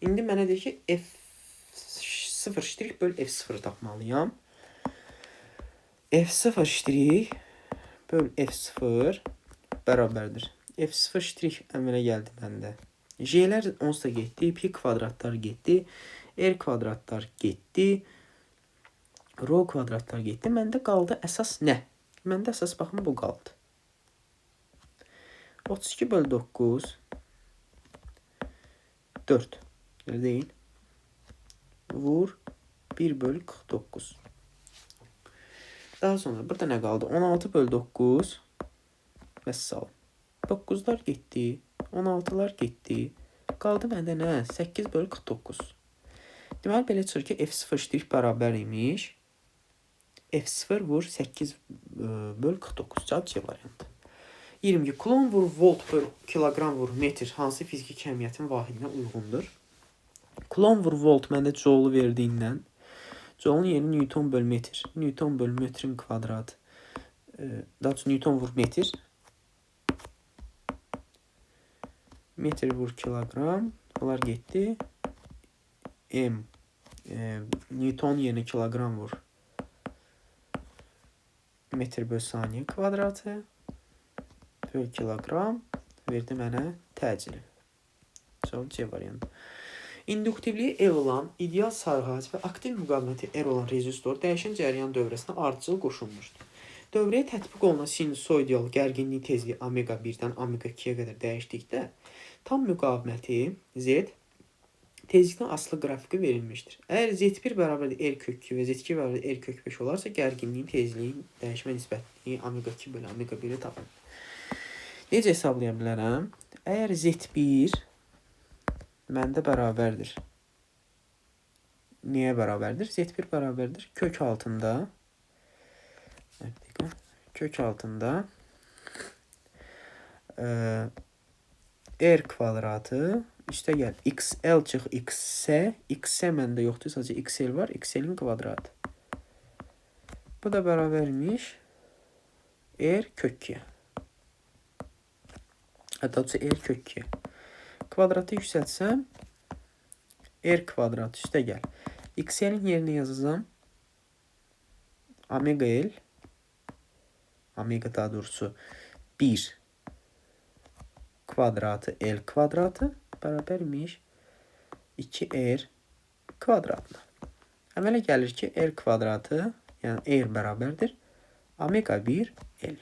İndi mənə deyir ki, F0 ştrix böl F0 tapmalıyam. F0 ştrix böl F0 bərabərdir. F0 ştrix əmələ gəldi məndə. J'lər onsuz da getdi, pi kvadratlar getdi, r kvadratlar getdi, rho kvadratlar getdi. Məndə qaldı əsas nə? Məndə əsas baxın bu qaldı. 32 böl 9 4. Elə deyil. Vur 1 bölü 49. Daha sonra burada nə qaldı? 16 böl 9 vəssalam. 9'lar getdi. 16'lar getdi. Qaldı məndə nə? 8 bölü 49. Deməli, belə çıxır ki, F0 ştrix bərabər imiş. F0 vur 8 böl 49. Cavab C variantı. 22. Kulon vur volt böl kiloqram vur metr hansı fiziki kəmiyyətin vahidinə uyğundur? Kulon vur volt məndə joule verdiyindən Joule-un yeri Newton böl metr. Newton böl metrin kvadratı. Daha doğrusu Newton vur metr. Metr vur kiloqram. Bunlar getdi. M. Newton yerinə kiloqram vur. Metr böl saniyə kvadratı. Böl kiloqram. Verdi mənə təcili. Cavab C variantı. İnduktivliyi L olan ideal sarğac və aktiv müqaviməti R olan rezistor dəyişən cəryan dövrəsinə ardıcıl qoşulmuşdur. Dövrəyə tətbiq olunan sinusoidal gərginlik tezliyi omega 1-dən omega 2-yə qədər dəyişdikdə tam müqaviməti Z tezlikdən asılı qrafiki verilmişdir. Əgər Z1 bərabərdir R kök 2 və Z2 bərabərdir R kök 5 olarsa, gərginliyin tezliyin dəyişmə nisbətini omega 2 bölü omega 1-i tapın. Necə hesablaya bilərəm? Əgər Z1 məndə bərabərdir. Niyə bərabərdir? Z1 bərabərdir kök altında. Bir dakika. Kök altında R kvadratı üstə gəl XL çıx XS. XS məndə yoxdur, sadəcə XL var. XL-in kvadratı. Bu da bərabərmiş R kök 2-yə. Hətta R kök 2-yə. Kvadratı yüksəltsəm R kvadratı üstə gəl. XL-in yerinə yazacağam omega L. Omega daha doğrusu 1 kvadratı L kvadratı bərabərmiş 2R kvadratına. Əmələ gəlir ki, R kvadratı, yəni R bərabərdir omega 1 L.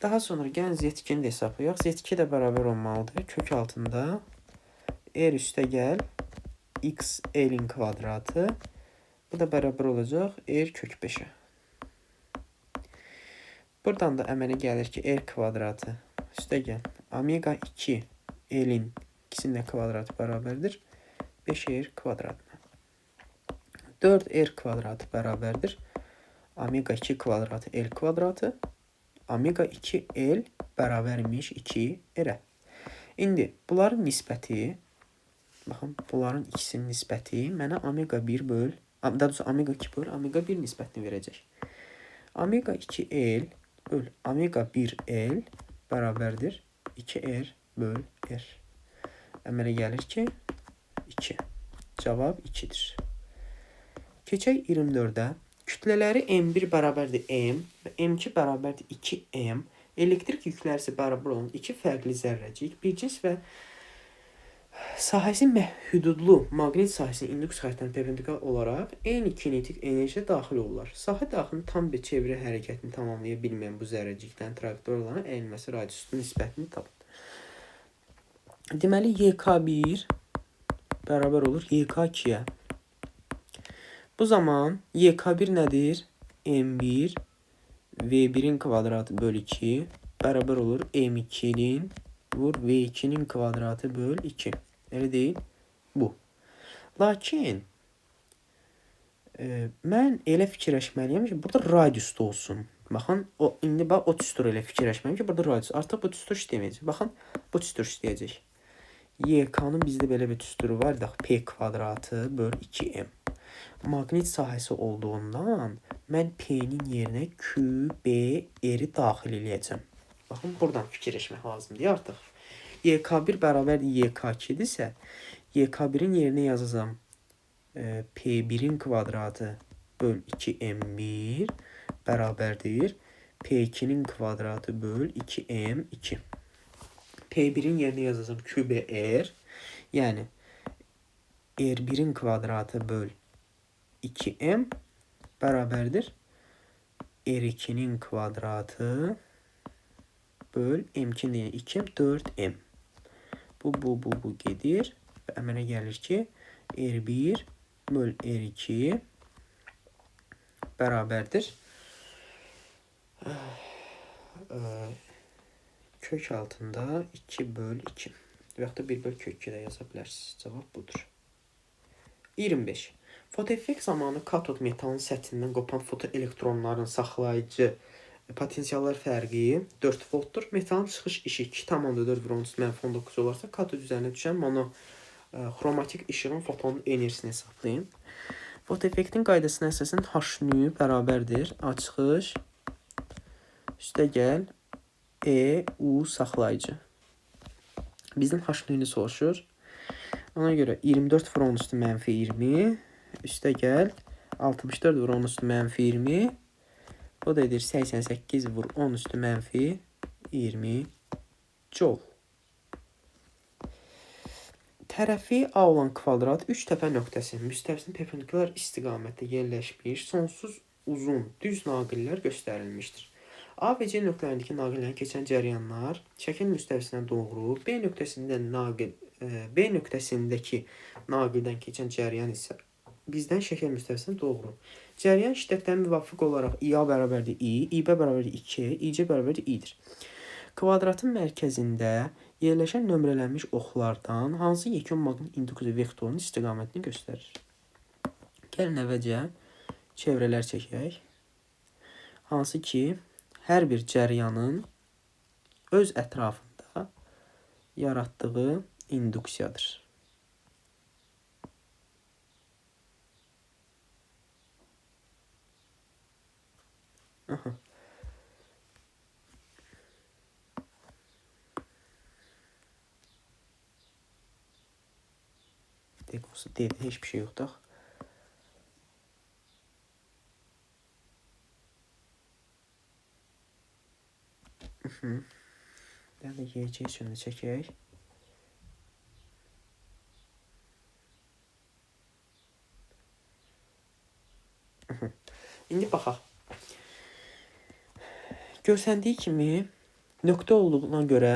Daha sonra gəlin Z2-ni də hesablayaq. Z2 də bərabər olmalıdır. Kök altında R üstə gəl XL-in kvadratı. Bu da bərabər olacaq R kök 5-ə. Buradan da əmələ gəlir ki, R kvadratı üstə gəl omega 2 L-in ikisinin də kvadratı bərabərdir 5R kvadratına. 4R kvadratı bərabərdir omega 2 kvadratı L kvadratı. Omega 2 L bərabərmiş 2R-ə. İndi bunların nisbəti, baxın, bunların ikisinin nisbəti mənə omega 1 böl, daha doğrusu omega 2 böl omega 1 nisbətini verəcək. Omega 2 L böl omega 1 L bərabərdir 2R böl R. Əmələ gəlir ki, 2. Cavab 2-dir. Keçək 24-ə. Kütlələri M1 bərabərdir M və M2 bərabərdir 2M. Elektrik yükləri isə bərabər olan iki fərqli zərrəcik, bir cins və sahəsi hüdudlu maqnit sahəsinin induksiya xəttinə perpendikulyar olaraq eyni kinetik enerjiyə daxil olurlar. Sahə daxilində tam bir çevrə hərəkətini tamamlaya bilməyən bu zərrəciklərin trayektoriyalarının əyilməsi radiusunun nisbətini tapın. Deməli, YK1 bərabər olur YK2-yə. Bu zaman YK1 nədir? M1 V1-in kvadratı böl 2 bərabər olur M2-nin vur V2-nin kvadratı böl 2. Elə deyil? Bu. Lakin mən elə fikirləşməliyəm ki, burada radius da olsun. Baxın, o indi bax o düstur elə fikirləşməliyəm ki, burada radius. Artıq bu düstur işləməyəcək. Baxın, bu düstur işləyəcək. YK-nın bizdə belə bir düsturu var idi. P kvadratı böl 2M. Maqnit sahəsi olduğundan mən P-nin yerinə Q, B, R-i daxil eləyəcəm. Baxın, buradan fikirləşmək lazımdır artıq. YK1 bərabərdir YK2-dirsə, YK1-in yerinə yazacağam P1-in kvadratı böl 2M1 bərabərdir P2-nin kvadratı böl 2M2. P1-in yerinə yazacağam QBR, yəni R1-in kvadratı böl 2M bərabərdir R2-nin kvadratı böl M2-nin 2M 4M. Bu gedir və əmələ gəlir ki, R1 böl R2 bərabərdir kök altında 2 böl 2 və yaxud da 1 böl kök 2 də yaza bilərsiniz. Cavab budur. 25. Fotoeffekt zamanı katod metalın səthindən qopan fotoelektronların saxlayıcı potensiallar fərqi 4 voltdur. Metalın çıxış işi 2,4 vur 10 -19 olarsa, katod üzərinə düşən monoxromatik işığın fotonun enerjisini hesablayın. Fotoeffektin qaydasına əsasən H nü bərabərdir A çıxış üstə gəl E U saxlayıcı. Bizdən H nü-nü soruşur. Ona görə 24 vur 10 üstü mənfi 20 üstə gəl 64 vur 10 üstü mənfi 20. O da edir 88 vur 10 üstü mənfi 20 joule. Tərəfi A olan kvadrat 3 təpə nöqtəsi müstəvisinin perpendikulyar istiqamətdə yerləşmiş sonsuz uzun düz naqillər göstərilmişdir. A və C nöqtələrindəki naqillərin keçən cərəyanlar şəkil müstəvisinə doğru, B nöqtəsindəki naqildən keçən cərəyan isə bizdən şəkil müstəvisinə doğru. Cərəyan şiddətləri müvafiq olaraq IA bərabərdir I, IB bərabərdir 2, IC bərabərdir I-dir. Kvadratın mərkəzində yerləşən nömrələnmiş oxlardan hansı yekun maqnit induksiya vektorunun istiqamətini göstərir? Gəlin əvvəlcə çevrələr çəkək. Hansı ki, hər bir cərəyanın öz ətrafında yaratdığı induksiyadır. Aha. D-də heç bir şey yoxdur. Yəni YC üçün də çəkək. İndi baxaq. Görsəndiyi kimi nöqtə olduğuna görə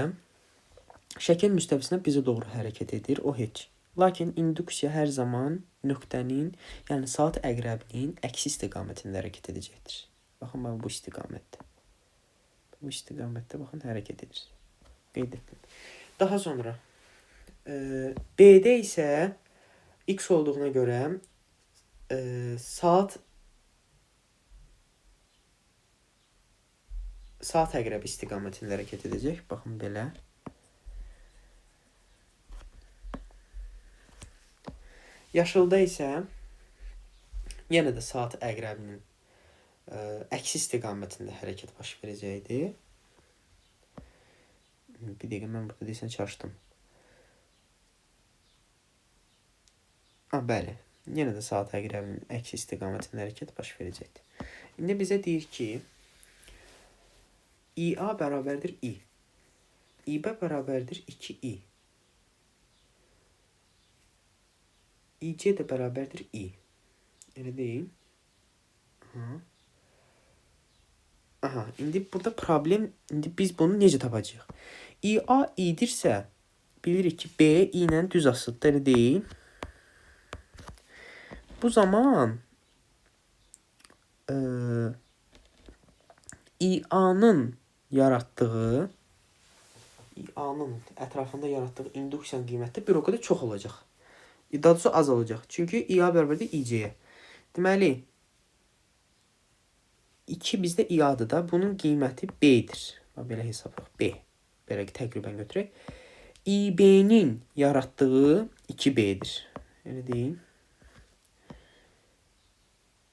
şəkil müstəvisinə bizə doğru hərəkət edir. O heç. Lakin induksiya hər zaman nöqtənin, yəni saat əqrəbinin əksi istiqamətində hərəkət edəcəkdir. Baxın, bu istiqamətdə. Bu istiqamətdə baxın hərəkət edir. Qeyd etdim. Daha sonra B-də isə X olduğuna görə saat əqrəbi istiqamətində hərəkət edəcək. Baxın belə. Yaşılda isə yenə də saat əqrəbinin əksi istiqamətində hərəkət baş verəcəkdir. Bir dəqiqə, mən burada deyəsən çaşdım. Ha, bəli. Yenə də saat əqrəbinin əksi istiqamətində hərəkət baş verəcəkdir. İndi bizə deyir ki, IA bərabərdir I. İB bərabərdir 2I. İC də bərabərdir I. Elə deyil. Aha. Aha, indi burada problem, indi biz bunu necə tapacağıq? IA I-dirsə, bilirik ki, B I ilə düz asılıdır, elə deyil. Bu zaman İA-nın yaratdığı, İA-nın ətrafında yaratdığı induksiyanın qiyməti bir o qədər çox olacaq. Daha doğrusu az olacaq. Çünki IA bərabərdir İC-yə. Deməli, 2 bizdə İA-dır da. Bunun qiyməti B-dir. Belə hesablayaq. B. Belə təqribən götürək. İB-nin yaratdığı 2B-dir. Elə deyil.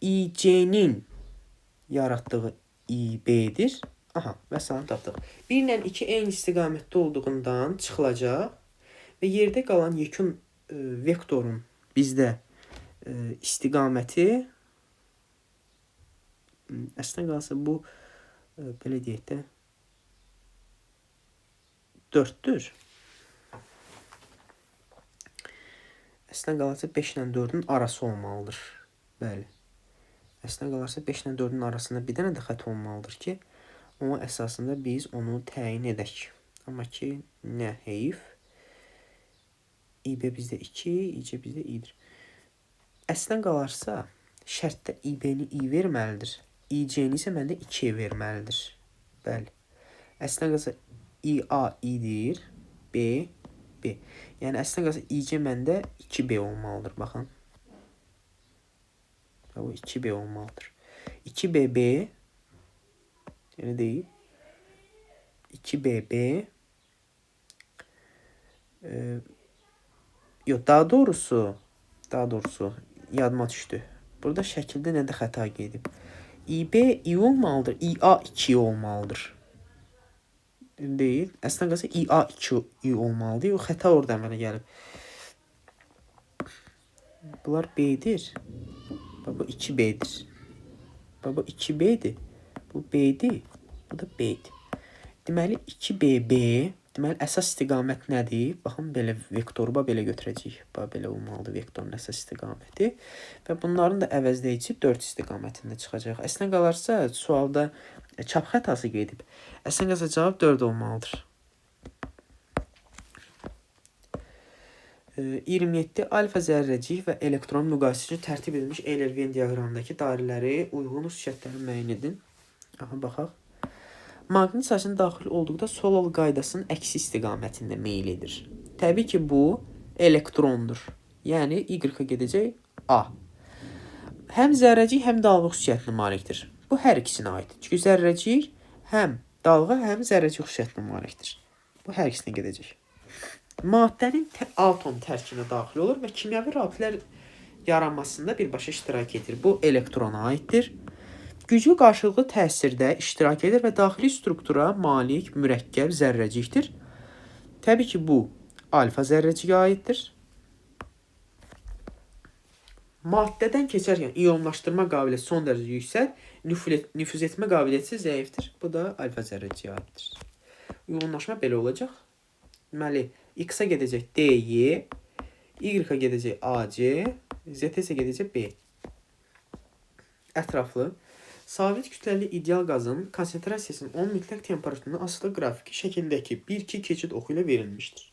İC-nin yaratdığı İB-dir. Aha, vəssalam tapdıq. 1 ilə 2 eyni istiqamətdə olduğundan çıxılacaq və yerdə qalan yekun vektorun bizdə istiqaməti əslində qalsa bu belə deyək də 4-dür. Əslində qalsa 5 ilə 4-ün arası olmalıdır. Bəli. Əslində qalsa 5 ilə 4-ün arasında bir dənə də xətt olmalıdır ki, onun əsasında biz onu təyin edək. Amma ki, nə heyif. İB bizdə 2, İC bizdə İ-dir. Əslində qalarsa, şərtdə İB-ni İ verməlidir. İC-ni isə məndə 2 verməlidir. Bəli. Əslində qalsa IA İ-dir. B, B. Yəni, əslində qalsa İC məndə 2B olmalıdır. Baxın. Bu 2B olmalıdır. 2BB elə deyil. 2BB yox, daha doğrusu yadıma düşdü. Burada şəkildə nə də xəta gedib. İB I olmalıdır, IA 2 olmalıdır. Deyil. Əslində qalsa IA 2 I olmalıdır. O xəta orada əmələ gəlib. Bunlar B-dir. Bax, bu 2B-dir. Bax, bu 2B-dir. Bu B-dir. Bu da B-dir. Deməli, 2BB, deməli, əsas istiqamət nədir? Baxın, belə vektoru bax, belə götürəcəyik. Bax, belə olmalıdır vektorun əsas istiqaməti. Və bunların da əvəzləyicisi 4 istiqamətində çıxacaq. Əslində qalarsa, sualda çap xətası gedib. Əslində qalsa, cavab 4 olmalıdır. 27. Alfa zərrəcik və elektron müqayisəsi üçün tərtib edilmiş Euler-Venn diaqramındakı dairələri uyğun xüsusiyyətləri müəyyən edin. Aha, baxaq. Maqnit sahəsinə daxil olduqda sol ol qaydasının əksi istiqamətində meyl edir. Təbii ki, bu elektrondur. Yəni, Y-a gedəcək A. Həm zərrəcik, həm də dalğa xüsusiyyətinə malikdir. Bu, hər ikisinə aiddir. Çünki zərrəcik həm Dalğa həm zərrəcik xüsusiyyətinə malikdir. Bu hər ikisinə gedəcək. Maddənin atom tərkibinə daxil olur və kimyəvi rabitələr yaranmasında birbaşa iştirak edir. Bu elektrona aiddir. Güclü qarşılıqlı təsirdə iştirak edir və daxili struktura malik mürəkkəb zərrəcikdir. Təbii ki, bu alfa zərrəciyə aiddir. Maddədən keçərkən iyonlaşdırma qabiliyyəti son dərəcə yüksək, nüfuz etmə qabiliyyəti zəifdir. Bu da alfa zərrəciyə aiddir. Uyğunlaşma belə olacaq. Deməli, X-a gedəcək DY, Y-a gedəcək AC, Z-ə isə gedəcək B. Ətraflı. Sabit kütləli ideal qazın konsentrasiyasının onun mütləq temperaturunun asılı qrafiki şəkildəki 1-2 keçid oxu ilə verilmişdir.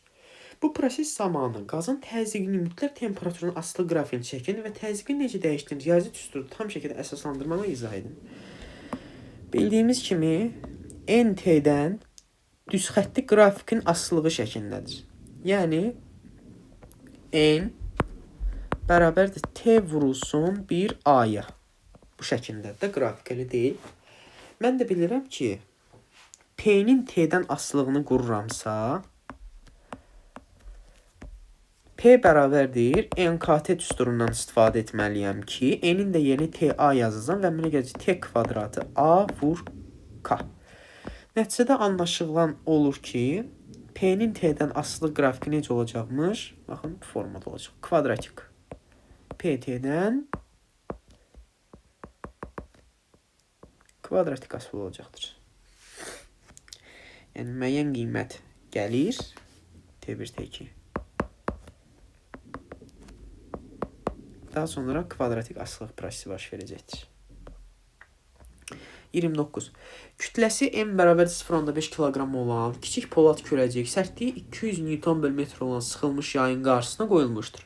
Bu proses zamanı qazın təzyiqinin mütləq temperaturunun asılı qrafikini çəkin və təzyiqin necə dəyişdiyini riyazi düsturda tam şəkildə əsaslandırmaqla izah edin. Bildiyimiz kimi NT-dən düz xəttli qrafikin asılılığı şəklindədir. Yəni N bərabərdir T vurulsun 1 A-ya. Bu şəkildə də qrafik elə deyil. Mən də bilirəm ki, P-nin T-dən asılılığını qururamsa, P bərabərdir NKT düsturundan istifadə etməliyəm ki, N-in də yerinə TA yazacağam və mənə gələcək T kvadratı A vur K. Nəticədə anlaşılan olur ki, P-nin T-dən asılı qrafiki necə olacaqmış? Baxın, bu formada olacaq. Kvadratik. PT-dən kvadratik asılı olacaqdır. Yəni, müəyyən qiymət gəlir. T1, T2. Daha sonra kvadratik asılılıq prosesi baş verəcəkdir. 29. Kütləsi m bərabər 0,5 kiloqram olan kiçik polad kürəcik sərtliyi 200 Newton bölü metr olan sıxılmış yayın qarşısına qoyulmuşdur.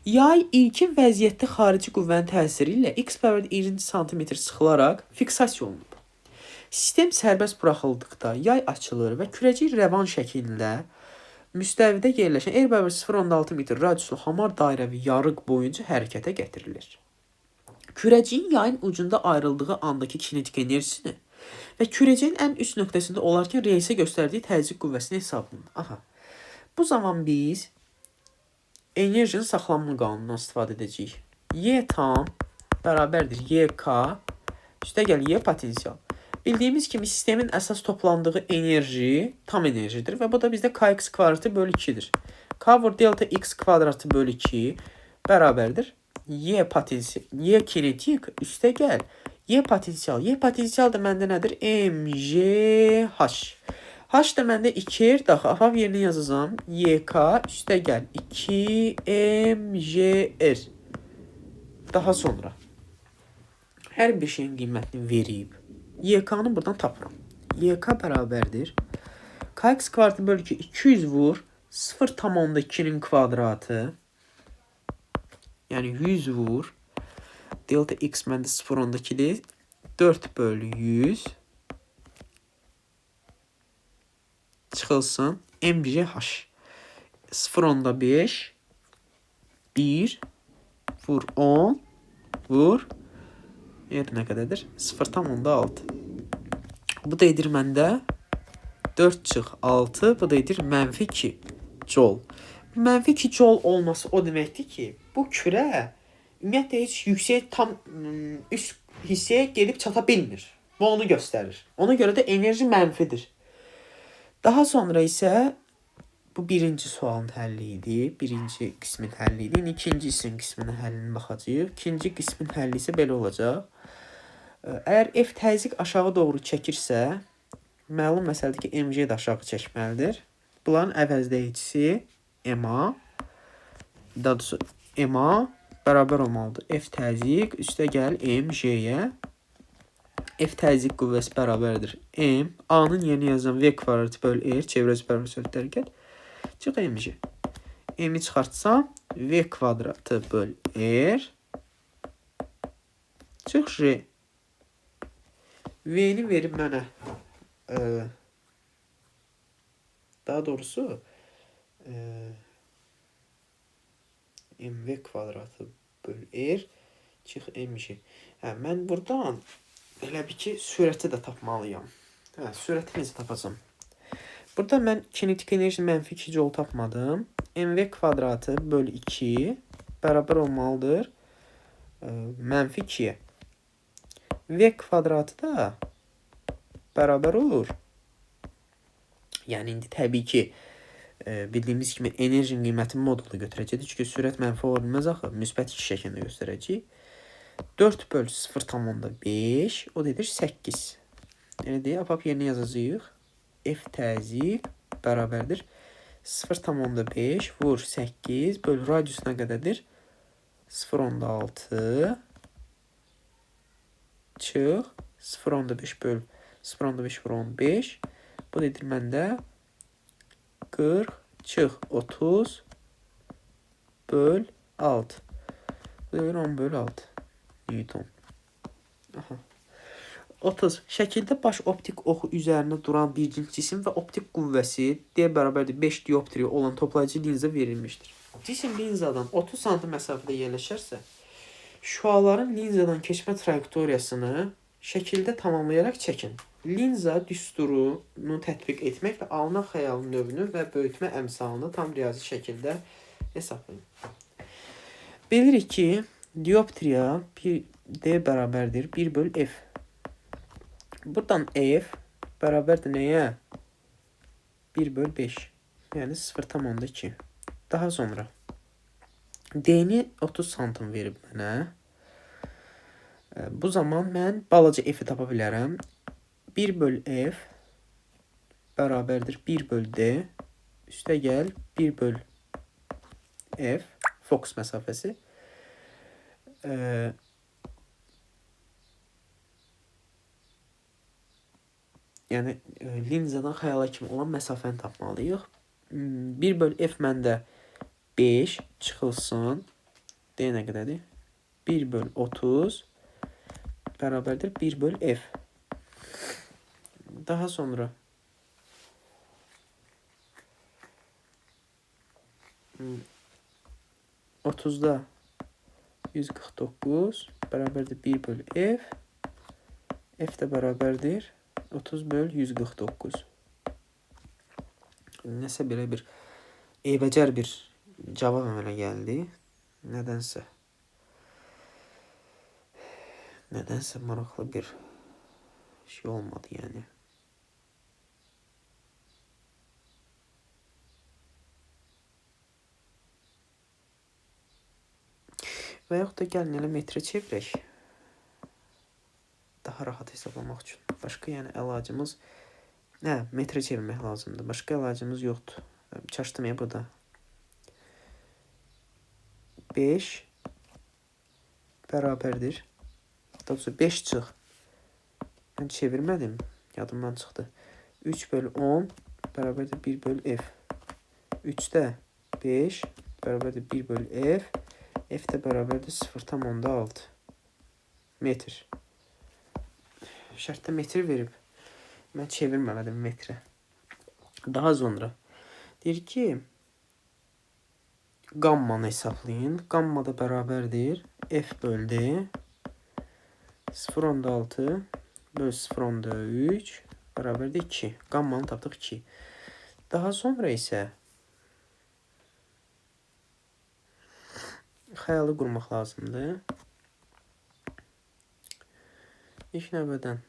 Yay ilkin vəziyyətdə xarici qüvvənin təsiri ilə x bərabər 20 sm sıxılaraq fiksasiya olunub. Sistem sərbəst buraxıldıqda yay açılır və kürəcik rəvan şəklində müstəvidə yerləşən r bərabər 0,6 metr radiuslu hamar dairəvi yarıq boyunca hərəkətə gətirilir. Kürəciyin yayın ucunda ayrıldığı andakı kinetik enerjisini və kürəciyin ən üst nöqtəsində olarkən relsə göstərdiyi təzyiq qüvvəsini hesablayın. Aha. Bu zaman biz enerjinin saxlanma qanunundan istifadə edəcəyik. Y tam bərabərdir YK üstəgəl Y potensial. Bildiyimiz kimi sistemin əsas toplandığı enerji tam enerjidir və bu da bizdə kx kvadratı bölü 2-dir. K vur delta x kvadratı bölü 2 bərabərdir. Y potensial, Y kinetik üstəgəl Y potensial. Y potensial da məndə nədir? MGH. H da məndə 2R daxı AFAV yerinə yazacağam. YK üstəgəl 2 MGR. Daha sonra hər bir şeyin qiymətini verib YK-nı buradan tapıram. YK bərabərdir. KX kvadratı bölü 2 200 vur 0,2-nin kvadratı. Yəni 100 vur. Delta x məndə 0,2-dir. 4 bölü 100 çıxılsın. MGH 0,5 1 vur 10 vur R nə qədərdir? 0,6. Bu da edir məndə 4 çıx 6. Bu da edir mənfi 2 joule. Mənfi 2 joule olması o deməkdir ki, bu kürə ümumiyyətlə heç yüksək tam üst hissəyə gedib çata bilmir. Bu onu göstərir. Ona görə də enerji mənfidir. Daha sonra isə bu birinci sualın həlli idi. Birinci qismin həlli idi. İndi ikinci qisminin həllinə baxacağıq. İkinci qismin həlli isə belə olacaq. Əgər F təzyiq aşağı doğru çəkirsə, məlum məsələdir ki, MG də aşağı çəkməlidir. Bunların əvəzləyicisi MA, daha doğrusu MA bərabər olmalıdır. F təzyiq üstə gəl MG-yə. F təzyiq qüvvəsi bərabərdir. M, A-nın yerinə yazıram V kvadratı bölü R, çevrəsi bərabər sürətli hərəkət. Çıx MG. M-i çıxartsam V kvadratı böl R. Çıx J. V-ni verib mənə. Daha doğrusu MV kvadratı böl R çıx MG. Hə, mən buradan elə bir ki, sürəti də tapmalıyam. Hə, sürəti necə tapacam? Burada mən kinetik enerji mənfi 2 joule tapmadım. MV kvadratı bölü 2 bərabər olmalıdır mənfi 2-yə. V kvadratı da bərabər olur. Yəni indi təbii ki, bildiyimiz kimi enerjinin qiyməti modulu götürəcəyik. Çünki sürət mənfi ola bilməz axı. Müsbət 2 şəklində göstərəcəyik. 4 böl 0,5, o da edir 8. Elə deyək, apap yerinə yazacağıq. F təzyiq bərabərdir 0,5 vur 8 böl radius nə qədərdir? 0,6 çıx 0,5 böl 0,5 vur 15. Bu da edir məndə 40 çıx 30 böl 6. Bu da edir 10 böl 6 Newton. Aha. 30. Şəkildə baş optik oxu üzərində duran bir cins cisim və optik qüvvəsi D bərabərdir 5 dioptriya olan toplayıcı linza verilmişdir. Cisim linzadan 30 sm məsafədə yerləşərsə, şüaların linzadan keçmə trayektoriyasını şəkildə tamamlayaraq çəkin. Linza düsturunu tətbiq etməklə alınan xəyalın növünü və böyütmə əmsalını tam riyazi şəkildə hesablayın. Bilirik ki, dioptriya D bərabərdir 1 böl F. Buradan F bərabərdir nəyə? 1 böl 5. Yəni 0,2. Daha sonra D-ni 30 santim verib mənə. Bu zaman mən balaca F-i tapa bilərəm. 1 böl F bərabərdir 1 böl D. Üstə gəl 1 böl F. Fokus məsafəsi. Yəni linzadan xəyala kimi olan məsafəni tapmalıyıq. 1 böl F məndə 5 çıxılsın. D nə qədərdir? 1 böl 30 bərabərdir 1 böl F. Daha sonra 30-da 149 bərabərdir 1 böl F. F də bərabərdir 30 böl 149. Nəsə belə bir eybəcər bir cavab əmələ gəldi. Nədənsə. Nədənsə maraqlı bir şey olmadı yəni. Və yaxud da gəlin elə metrə çevirək. Daha rahat hesablamaq üçün. Başqa yəni əlacımız, metrə çevirmək lazımdır. Başqa əlacımız yoxdur. Çaşdım ya burada. 5 bərabərdir. Daha doğrusu 5 çıx. Mən çevirmədim. Yadımdan çıxdı. 3 böl 10 bərabərdir 1 böl F. 3-də 5 bərabərdir 1 böl F. F də bərabərdir 0,6 metr. Şərtdə metr verib. Mən çevirməmədim metrə. Daha sonra deyir ki, qammanı hesablayın. Qamma da bərabərdir F böl D 0,6 böl 0,3 bərabərdir 2. Qammanı tapdıq 2. Daha sonra isə xəyalı qurmaq lazımdır. İlk növbədən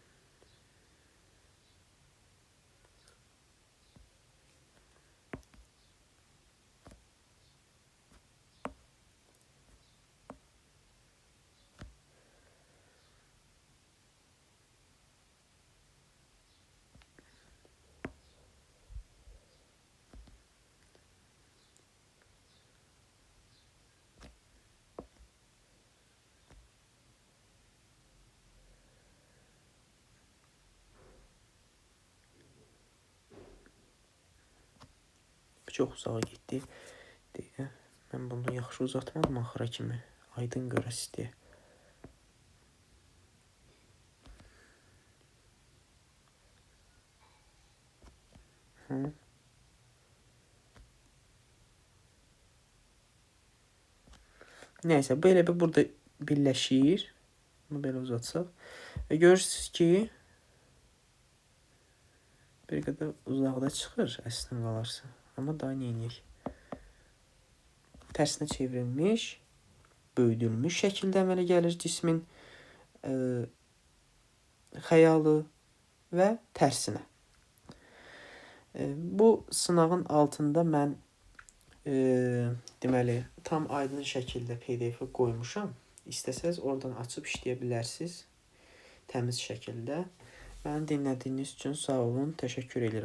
çox uzağa getdi deyə mən bunu yaxşı uzatmadım axıra kimi. Aydın görəsiz deyə. Hı. Nəysə, belə bir burada birləşir. Bunu belə uzatsaq. Və görürsünüz ki, Bir qədər uzaqda çıxır əslində qalarsa. Amma daha nə edək? Tərsinə çevrilmiş, böyüdülmüş şəkildə əmələ gəlir cismin xəyalı və tərsinə. Bu sınağın altında mən deməli tam aydın şəkildə PDF-i qoymuşam. İstəsəz oradan açıb işləyə bilərsiniz təmiz şəkildə. Məni dinlədiyiniz üçün sağ olun. Təşəkkür edirəm.